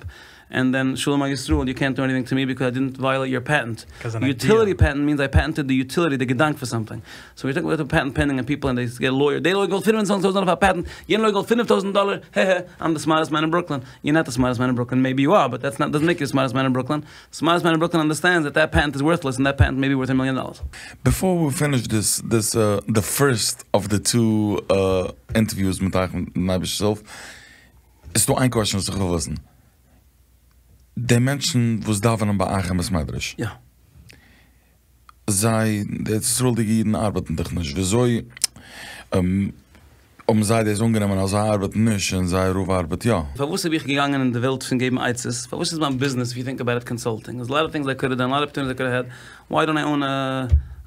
and then Shalom Yisrael, you can't do anything to me because I didn't violate your patent. Utility patent means I patented the utility, the gedank for something. So we talk about the patent pending and people and they get a lawyer. They lawyer goes, $5,000 patent. You lawyer goes, $5,000. Hey, hey, I'm the smartest man in Brooklyn. You're not the smartest man in Brooklyn. Maybe you are, but that's not doesn't make you the smartest man in Brooklyn. The smartest man in Brooklyn understands that that patent is worthless and that patent may be worth a million dollars. Before we finish this, this, uh, the first of the two uh, interviews מיט אייך מיטן אייבערשטנ'ס הילף, איז דא איין question וואס איך וויל וויסן. די מענטשן וואס דאווענען ביי אייך אין בית מדרש, יא. זיי, די ארץ ישראל'דיגע אידן ארבעטן דאך נישט, וויאזוי האבן זיי דאס אנגענומען אז זיי ארבעטן נישט און זייער רב ארבעט יא? פארוואס האב איך געגאנגען אין די וועלט פון געבן עצות? פארוואס איז מיין ביזנעס, איף יו טינק אבאוט איט, קאנסולטינג? דערס א לאט אוו טינגס איי קוד האוו דאן, א לאט אוו אפערטוניטיס איי קוד האוו העד, וויי דאנט איי אוין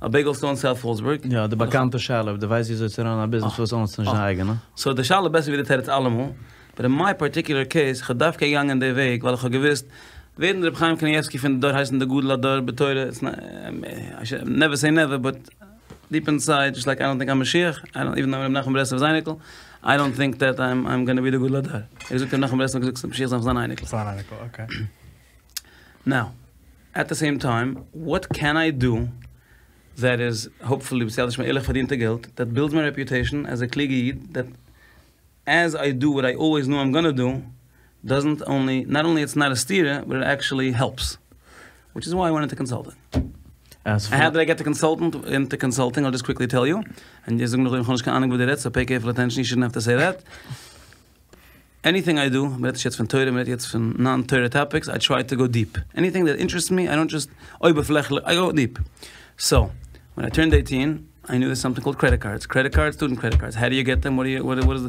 א בעיגעל סטאר אין סאוט פאלסבורג? יא, די באקאנטע שאלה, אויב דו ווייסט וויאזוי צו ראנען א ביזנעס פארוואס אוינסטו נישט דיין אייגענע? סאו די שאלה איז בעסער ווי די תירוץ אלעמאל, באט אין מיי פארטיקולער קעיס, כ'האב דווקא געגאנגען די וועג ווייל איך האב געוואוסט, ווערן רבי חיים קנייבסקי פון די דור הייסן די גדול הדור בתורה, איטס נאט, איי שוד נעווער סעי נעווער, באט דיפ אינסייד, דזשאסט לייק איי דאנט טינק איים משיח, איי דאנט איווען דאו רבי נחמן ברסלב'ס אייניקל, איי דאנט טינק דעט איים איים גאנא בי די גדול הדור. ער האט געזאגט רבי נחמן ברסלב האט געזאגט ס'וועט משיח זיין פון זיין אייניקל. זיין אייניקל, אקעי. נאו, עט די סעים טיים, וואט קען איי דו דעט איז האופפולי בסייעתא דשמיא ערליך פארדינטע געלט, דעט בילדס מיי רעפיוטעישאן עז א קלוגע איד, דעט עז איי דו וואט איי אלוועיס נו איים גאנא דו, דאזענט אנלי, נאט אנלי איטס נאט א סתירה, באט איט עקשעלי העלפס. וויטש איז וויי איי ווענט אינטו קאנסאלטינג. ענד האו דיד איי געט אינטו קאנסאלטינג, אייל דזשאסט קוויקלי טעל יו, און די זאגן נאכדעם איך האב נישט קיין אהנונג וואס דו רעדסט, סאו פעי קערפול אטענשאן, יו שודנט האוו טו סעי דעט. עניטינג איי דו, מ'רעדט נישט יעצט פון תורה, מ'רעדט יעצט פון נאן תורה טאפיקס, איי טריי טו גאו דיעפ. עניטינג דעט אינטערעסטס מי, איי דאנט דזשאסט אויבערפלעכליך, איי גאו דיעפ. סאו, ווען איי טורנד עיטין, איי ניו דערס סאמטינג קאלד קרעדיט קארדס, קרעדיט קארדס, סטודענט קרעדיט קארדס, האו דו יו געט דעם, וואט דו וואט איז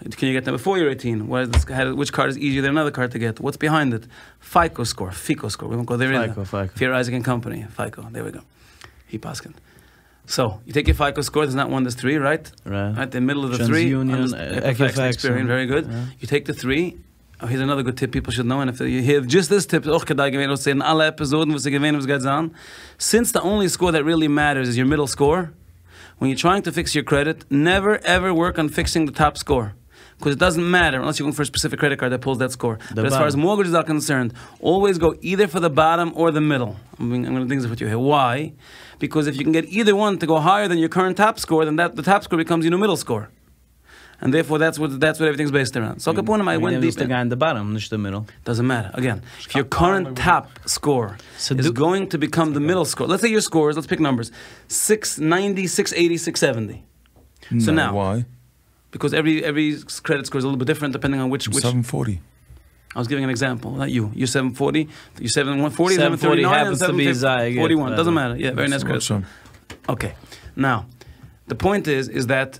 די, קען יו געט דעם ביפאר יור עיטין, וואט איז דיס, וויטש קארד איז איזיער דען אנאדער קארד טו געט, וואטס ביהיינד איט, פייקא סקאור, פיקא סקאור, ווי וואנט גאו דער אידער, פעיר אייזיק ענד קאמפאני, פייקא, דער ווי גאו, הי פסק'נט. סאו, יו טעיק יור פייקא סקאור, דערס נאט וואן דערס טרי, רייט? רייט, די מידל אוו די טרי, עקוויפעקס, ווערי גוד, יו טעיק די טרי, אה הירס אנאדער גוד טיפ פיפל שוד נאו, ענד איף יו העיר דזשאסט דיס טיפ איז אויך כדאי געווען אויסצוהערן אלע עפיזאדן וואס איז געווען און וואס גייט זיין, סינס די אנלי סקאור דעט ריעלי מעטערס איז יור מידל סקאור, ווען יור טרייאינג טו פיקס יור קרעדיט, נעווער עווער ווארק אן פיקסינג די טאפ סקאור, קאז איט דאזענט מעטער אנלעס יור גאוינג פאר א ספעסיפיק קרעדיט קארד דעט פולס דעט סקאור, באט עז פאר עז מארגעדזשעס אר קאנסערנד, אלוועיס גאו אידער פאר די באטאם אר די מידל, איים גאנא דינג וויט יו העיר, וויי? ביקאוז איף יו קען געט אידער וואן טו גאו הייער דען יור קארענט טאפ סקאור דען דעט די טאפ סקאור ביקאמס יור ניו מידל סקאור. ענד דערפאר דעטס וואט דעטס וואט עווריטינגס בעיסד אראונד. סאו על כל פנים איי ווענט דיפ אין. גיין די באטאם נישט די מידל. דאזענט מעטער. אגעין, איף יור קארענט טאפ סקאור איז גאוינג טו ביקאם די מידל סקאור, לעטס סעי יור סקאור איז, לעטס פיק נאמבערס, סיקס ניינטי, סיקס עיטי, סיקס סעווענטי. סאו נאו. וויי? ביקאוז עווערי עווערי קרעדיט סקאור איז א ליטל ביט דיפרענט דיפענדינג אן וויטש וויטש. סעווען פארטי. איי וואס גיווינג אן עקזעמפל, נאט יו. יור סעווען פארטי, יור סעווען וואן פארטי, סעווען טערטי ניין, און סעווען פארטי וואן. דאזענט מעטער. יא, ווערי נייס קרעדיט סקאור. אקעי. נאו, די פוינט איז, איז דעט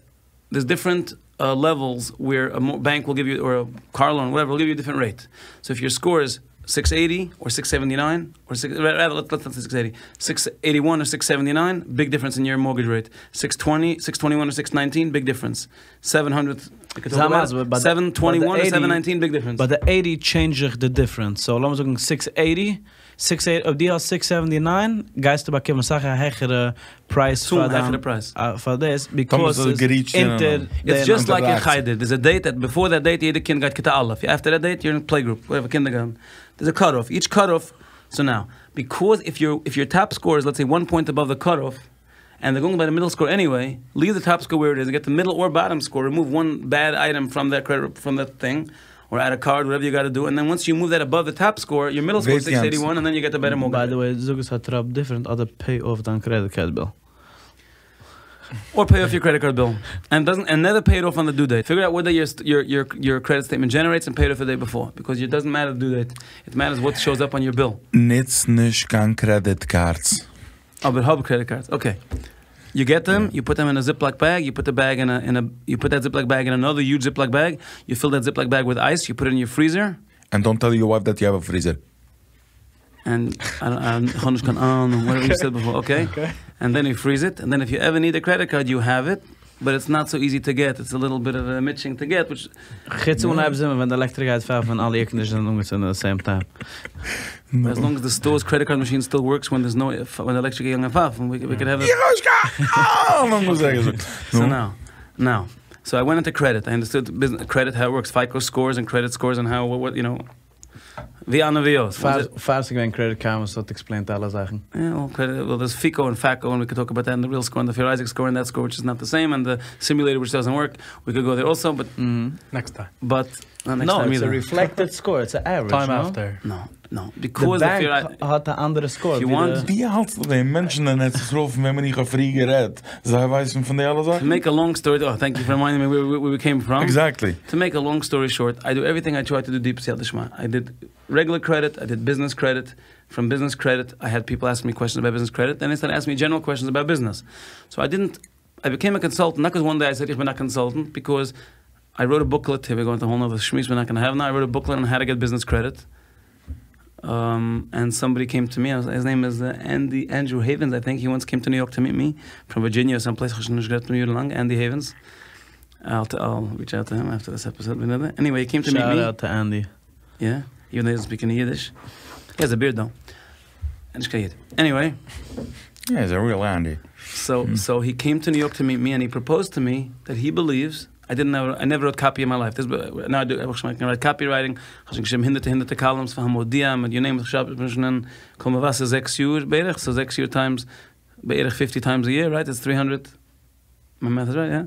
דערס דיפרענט לעוועלס וועיר א בענק וויל גיוו יו, אר א קאר לאון, וואטעווער, וויל גיוו יו א דיפרענט רעיט. סאו איף יור סקאור איז סיקס עיטי, אר סיקס סעווענטי ניין, אר סיקס, רעדער לעטס נאט סעי סיקס עיטי, סיקס עיטי וואן אר סיקס סעווענטי ניין, ביג דיפרענס אין יור מארגעדזש רעיט. סיקס טווענטי, סיקס טווענטי וואן אר סיקס ניינטין, ביג דיפרענס. סעווען האנדרעט, סעווען טווענטי וואן אר סעווען ניינטין, ביג דיפרענס. ביי די עיטי טשעינדזש זיך די דיפרענס, סאו לאמיר זאגן סיקס עיטי, סיקס עיטי, אויב דו האסט סיקס סעווענטי ניין גייסטו באקומען אסאך א העכערע פרייז פאר דיין פאר דאס ביקאוז ס'איז אונטער די איטס דזשאסט לייק אין חדר, דערס א דעיט דעט ביפאר דעט דעיט יעדע קינד גייט כיתה א', אפטער דעט דעיט יור אין פלעי גרופ, וואטעווער קינדערגארטן, דערס א קאט אףף, איטש קאט אףף, סאו נאו, ביקאוז איף יור איף יור טאפ סקאור איז לעטס סעי וואן פוינט אבאוו די קאט אףף, ענד דער גאוינג ביי די מידל סקאור עניוועי, ליעוו די טאפ סקאור ווער איט איז און געט די מידל אר באטאם סקאור, רימאוו וואן בעד אייטעם פראם דעט קרעדיט פראם דעט טינג, אר עד א קארד וואטעווער יו גאטע דו, און דען וואנס יו מאוו דעט אבאוו די טאפ סקאור, יור מידל סקאור איז סיקס עיטי וואן און דען יו געט די בעטער מארגעדזש. ביי די וועי זאג עס א טראפ דיפרענט אדער פעי אףף דיין קרעדיט קארד ביל. אר פעי אףף יור קרעדיט קארד ביל ענד דאזענט ענד נעווער פעי איט אףף אן די דו דעיט, פיגור אוט וואט דעי יור יור יור קרעדיט סטעיטמענט דזשענערעיטס און פעי איט אףף די דעי ביפאר, ביקאוז איט דאזענט מעטער די דו דעיט, איט מעטערס וואט שאוס אפ אן יור ביל. נוץ נישט קיין קרעדיט קארדס. אבער האב קרעדיט קארדס, אקעי. יו געט דעם, יו פוט דעם אין א זיפלאק בעג, יו פוט די בעג אין א אין א, יו פוט דעט זיפלאק בעג אין אנאדער יוזש זיפלאק בעג, יו פיל דעט זיפלאק בעג וויט אייס, יו פוט איט אין יור פריזער. ענד דאנט טעל יור ווייף דעט יו העוו א פריזער. ענד איך האב נישט קיין אהנונג וואטעווער יו סעד ביפאר, אקעי. ענד דען יו פריז איט, ענד דען איף יו עווער ניד א קרעדיט קארד יו העוו איט, באט איטס נאט סאו איזי טו געט, איטס א ליטעל ביט אוו א מיטשינג טו געט, וויטש. חוץ אנהייב זומער ווען די עלעקטריק גייט פייפן און אלע עירקאנדישאנס זענען אנגעצינדן עט די סעים טיים. עז לאנג עז די סטארס קרעדיט קארד מאשין סטיל ווארקס ווען דערס נאו ווען די עלעקטריק גייט פייפן ווי קען העוו איך האב נישט קיין אהנונג וואס ער האט געזאגט. סאו נאו נאו סאו איי ווענט אינטו קרעדיט איי אנדערסטוד ביזנעס קרעדיט האו איט ווארקס פייקא סקאורס און קרעדיט סקאורס און האו וואט יו נאו. ווי אן ווי אויס. פאר פאר ס'איז געווען Credit Karma וואס האט explained אלע זאכן. Yeah, well, credit, well, there's FICO and FACO, and we could talk about that, and the real score and the Fair Isaac score and that score, which is not the same, and the simulator, which doesn't work. We could go there also, but Next time. but not next No, time it's a either. reflected score, it's an average, Time no? after. No, no, The because the bank Fair Isaac. האט אן אנדערע score. If you ווי want- די- ווי האלטסטו די מענטשן אין ארץ ישראל פון וועמען איך האב פריער גערעדט? זיי ווייסן פון די אלע To זאכן? make a long story, oh, thank you for reminding me where, where we came from. Exactly. To make a long story short, I do everything I try to do deep בסייעתא דשמיא. I did regular credit, I did business credit. From business credit, I had people ask me questions about business credit. Then they started asking me general questions about business. So I didn't, I became a consultant, not because one day I said, ich bin a consultant, because I wrote a booklet. Here we go into a whole nother shmooze we're not going to have now. I wrote a booklet on how to get business credit. And somebody came to me. His name is Andy Andrew Havens, I think. He once came to New York to meet me from Virginia or someplace. Andy Havens. I'll reach out to him after this episode. Anyway, he came to meet Shout me. out to Andy. Yeah, even though he doesn't speak any Yiddish. He has a beard though. And he's Yid. Anyway. Yeah, he's a real Andy. So he came to New York to meet me, and he proposed to me that he believes. I didn't know, I never wrote copy in my life. This, now I do, I can write copywriting. איך האב געשריבן הונדערטער הונדערטער columns פאר המודיע, מיט you name it, איך האב שוין קול מבשר זעקס יאר בערך, so זעקס יאר times בערך 50 times a year, right? It's 300. My math is right, yeah?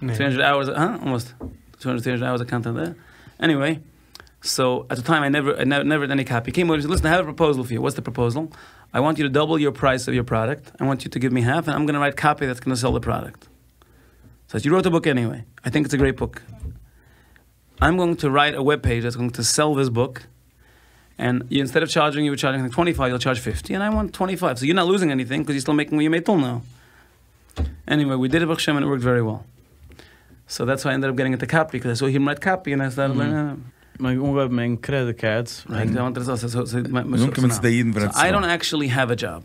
Nee. 300 hours, huh? Almost 200, 300 hours of content there. Anyway, so at the time I never, I never did any copy. He came over and said, listen, I have a proposal for you. What's the proposal? I want you to double your price of your product. I want you to give me half, and I'm going to write copy that's going to sell the product. So you wrote the book anyway. I think it's a great book. I'm going to write a web page that's going to sell this book. And you, instead of charging, you were charging like 25, you'll charge 50. And I want 25. So you're not losing anything because you're still making what you made till now. Anyway, we did it, Baruch Hashem, and it worked very well. So that's why I ended up getting into copy, because I saw him write copy and I started learning. מיין אנגעהויבן מיט credit cards. Right, I want to so, so, so, my, my, Nun so, kommen so zu די אידן So פון I don't actually have a job.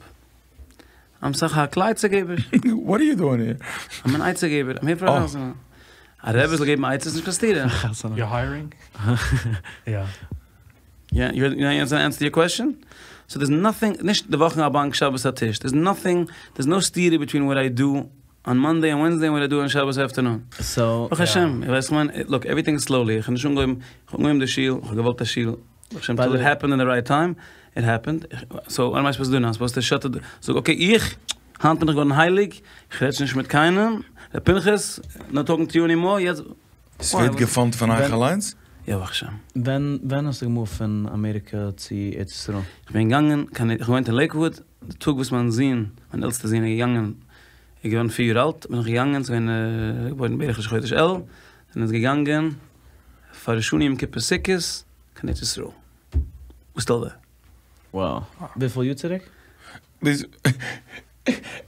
I'm סך הכל עצה־געבער. What are you doing here? I'm an עצה־געבער. I'm here for a Oh. reason. א רבי זאל געבן עצות, נישט קיין סתירה. You're hiring? Yeah. Yeah, you're not answer to your question? So there's nothing, נישט די וואך א באנק שבת א טיש. There's nothing, there's no סתירה between what I do on Monday and Wednesday and what I do on Shabbos afternoon. So, ברוך השם, איך ווייס, man, look, everything is slowly. איך האב שוין אנגעהויבן, איך האב אנגעהויבן די שול, איך האב געוואלט די שול. ברוך השם, By till it the- happened in the right time, it happened. So what am I supposed to do now? I'm supposed to shut the, so okay, איך, היינט בין איך געווארן הייליג, איך רעד נישט מיט קיינעם, דער Pinchas, not talking to you anymore, יעצט, עס ווערט גע fund פון אייך אליין? יא, ברוך השם. ווען, ווען האסטו גע moved פון אמעריקע צו ארץ ישראל? איך בין געגאנגען, קיין, איך געוואוינט אין Lakewood, דער טאג וואס מיין זון, מיין עלטסטער זון איז געגאנגען, איך געווען פיר יאר אלט, בין איך געגאנגען, ס'איז געווען, געבוירן בערך ראש חודש אלול, דאן איז געגאנגען, פאר ראש השנה יום כיפור סוכות, קיין ארץ ישראל. We're still there. Wow. וויפיל יאר צוריק? דאס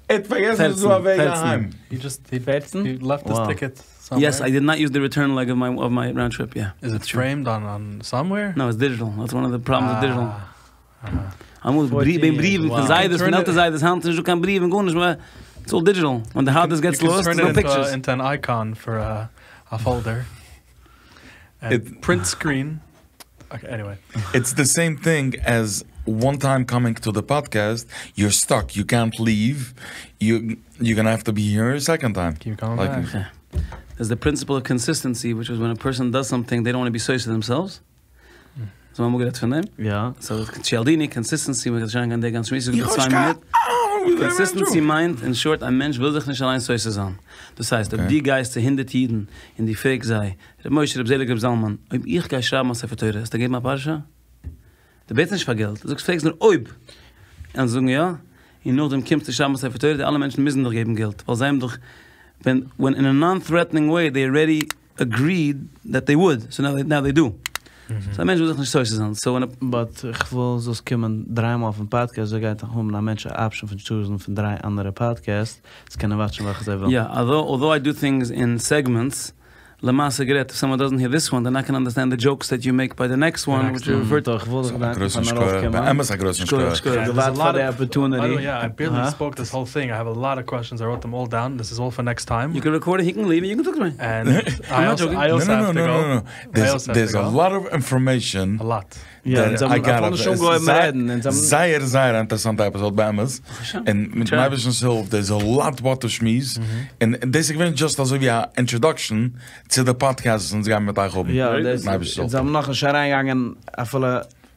ער פארגעסן, אז דו 14, אוועק 14. אהיים. He just he, 14? he left his Wow. ticket somewhere. Yes, I did not use the return leg of my round trip, yeah. Is it That's true. framed on somewhere? No, it's digital. That's one of the problems with digital. Uh-huh. אמאל 14 בריוו, years, בריוון, wow. פון זיידעס, You can פון turn עלטערע it- זיידעס האנט, נישטא קיין בריוון, גארנישט מער. It's all digital. When the hard disk gets You can lost, turn there's no it into, pictures. into an icon for a folder. And It- print screen. Okay, anyway. It's the same thing as one time coming to the podcast, you're stuck, you can't leave. You're gonna have to be here a second time. Keep coming Like- back. Okay. There's the principle of consistency, which is when a person does something, they don't want to be so to themselves. So מ'האט גערעדט פון דעם. יא. So Cialdini, consistency, מ'קען שוין גיין גאנץ שמועס, איך צוויי האב מינוט. קיין Consistency מיינט, in short, א מענטש וויל זיך נישט אליין סותר זיין. דאס הייסט, אויב Okay. דו גייסט צו הונדערט אידן, און דו פרעגסט זיי, ר' משה, ר' זעליג, ר' זלמן, אויב איך גיי שרייבן א ספר תורה, וועסטו געבן א פרשה? דו בעטסט נישט פאר געלט. דו זאגסט, פרעגסט נאר אויב. און זיי זאגן יא, און נאכדעם קומסטו שרייבן א ספר תורה, די אלע מענטשן מוזן דאך געבן געלט, ווייל זיי האבן דאך, when, when in a non-threatening way, they already agreed that they would. So now they do. So א מענטש וויל זיך נישט סותר זיין. So when a But איך וויל זאלסט קומען דריי מאל אויפן podcast, אזוי גייט האבן א מענטש אן option פון choose פון דריי אנדערע podcasts, עס קענען watch ן וועלכע זיי ווילן. Yeah, although I do things in segments, למעשה גערעדט, if someone doesn't hear this one, they're not going to understand the jokes that you make by the next one, next which you refer to. דאך, איך וויל דיך א דאנקען גרויסן פארן שכוח. ארויפקומען. באמת א גרויסן שכוח, שכוח. שכוח. Yeah, there's a געווארט lot פאר די of- opportunity. By the way, yeah, I barely Huh? spoke this whole thing. I have a lot of questions. I wrote them all down. This is all for next time. You can record it, he can leave it, you can talk to me. And I not also, joking. I also No, no, have no, to no, go. no, no. I There's, also have there's to a go. lot of information A lot. יא, that אונז I האבן got אפילו it. שוין געהויבן זייער- רעדן, אונז האבן- זייער, זייער אינטערעסאנטע episode באמת. און מיט Try. אייבערשטנ'ס הילף, there's a lot what to שמועס. און דאס איז געווען just אזוי ווי א introduction to the podcast, אונז גייען מיט אייך האבן. יא, Very דאס good. אונז האבן נאך נישט אריינגעגאנגען, אפילו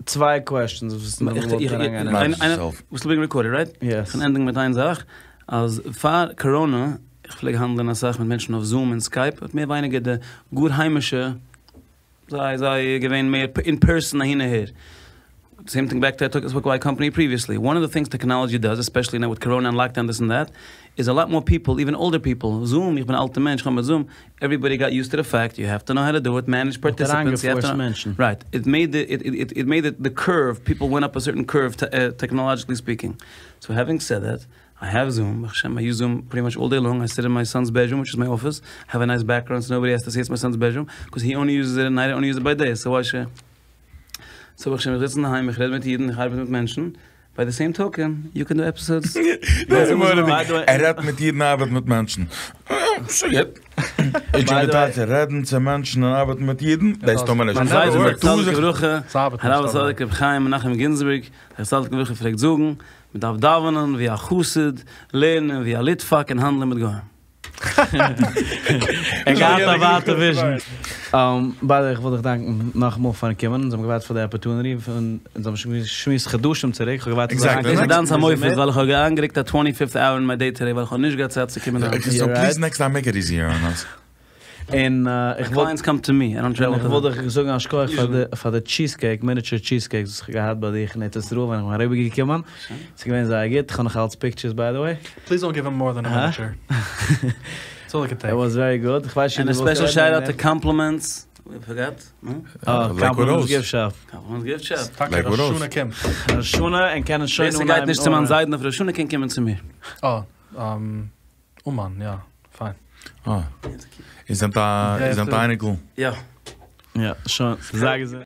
צוויי questions וואס מיר וואלטן אריינגיין. We're still being recorded, right? Yes. כ'קען ענדיגן מיט איין זאך, אז פאר קאראנע, איך פלעג האנדלען אסאך מיט מענטשן אויף זום און סקייפ, האט מער ווייניגער די גאר היימישע, זיי זיי געווען מער אין פערסאן אהין אהער. Same thing back to I took spoke about company previously. One of the things technology does, especially now with corona and lockdown this and that, is a lot more people, even older people, Zoom, איך בין א אלטע מענטש, איך האב מיט Zoom, everybody got used to the fact you have to know how to do it, manage participants, you have to מענטשן. Right. It made the it it it made it the curve, people went up a certain curve to, uh, technologically speaking. So having said that, I have Zoom, ברוך השם, I use Zoom pretty much all day long. I sit in my son's bedroom, which is my office, have a nice background so nobody has to see it's my son's bedroom, because he only uses it at night, I only use it by day. So why should So ברוך השם, איך זיץ אינדערהיים, איך רעד מיט אידן, איך ארבעט מיט מענטשן. By the same token, you can do episodes. ער רעדט מיט אידן, ארבעט מיט מענטשן. שוין גוט. איך האב געטייטש רעדן צו מענטשן און ארבעטן מיט אידן, דאס טאר מען נישט. מיין זיידע זצ"ל לברכה, הרב הצדיק רבי חיים מנחם גינזבערג, זצ"ל לברכה פלעגט זאגן, מען דארף דאווענען ווי א חסיד, לערנען ווי א ליטוואק און האנדלען מיט גוים. ער געהאט א ווייטע vision. By the way, איך וויל דיך דאנקען נאכאמאל פארן קומען. אונז האבן געווארט פאר די opportunity פון אונז האבן שוין געשמועסט חדשים צוריק. איך האב געווארט Exactly. דאס איז דיינס א מופת ווייל איך האב אריינגערוקט א 25th hour in my day today ווייל איך האב נישט געהאט צייט צו קומען היינט. So please next time make it easier on us. און איך וואלט Clients come to me, I don't travel איך to וואלט them. דיך זאגן א שכוח פאר די פאר די cheesecake, miniature cheesecake וואס איך האב געהאט ביי דיך אין ארץ ישראל ווען איך בין אריבערגעקומען. ס'איז געווען זייער גוט. איך האב נאך אלץ pictures by the way. Please don't give him more than a Huh? miniature. That's all I can take. It was very good. איך ווייס And a special shout out to Compliments. We forgot. No? Oh, Like Compliments what gift shop. Compliments gift shop. טאקע Like what ראש else? השנה קומט. ראש השנה און קענען שוין ווער ס'גייט נישט צו מיין זיידן אויף ראש השנה קען קומען צו מיר. Oh, אומאן, יא, fine. אה. איז דאס א איז דאס אייניקל? יא. יא, שוין. זאג עס.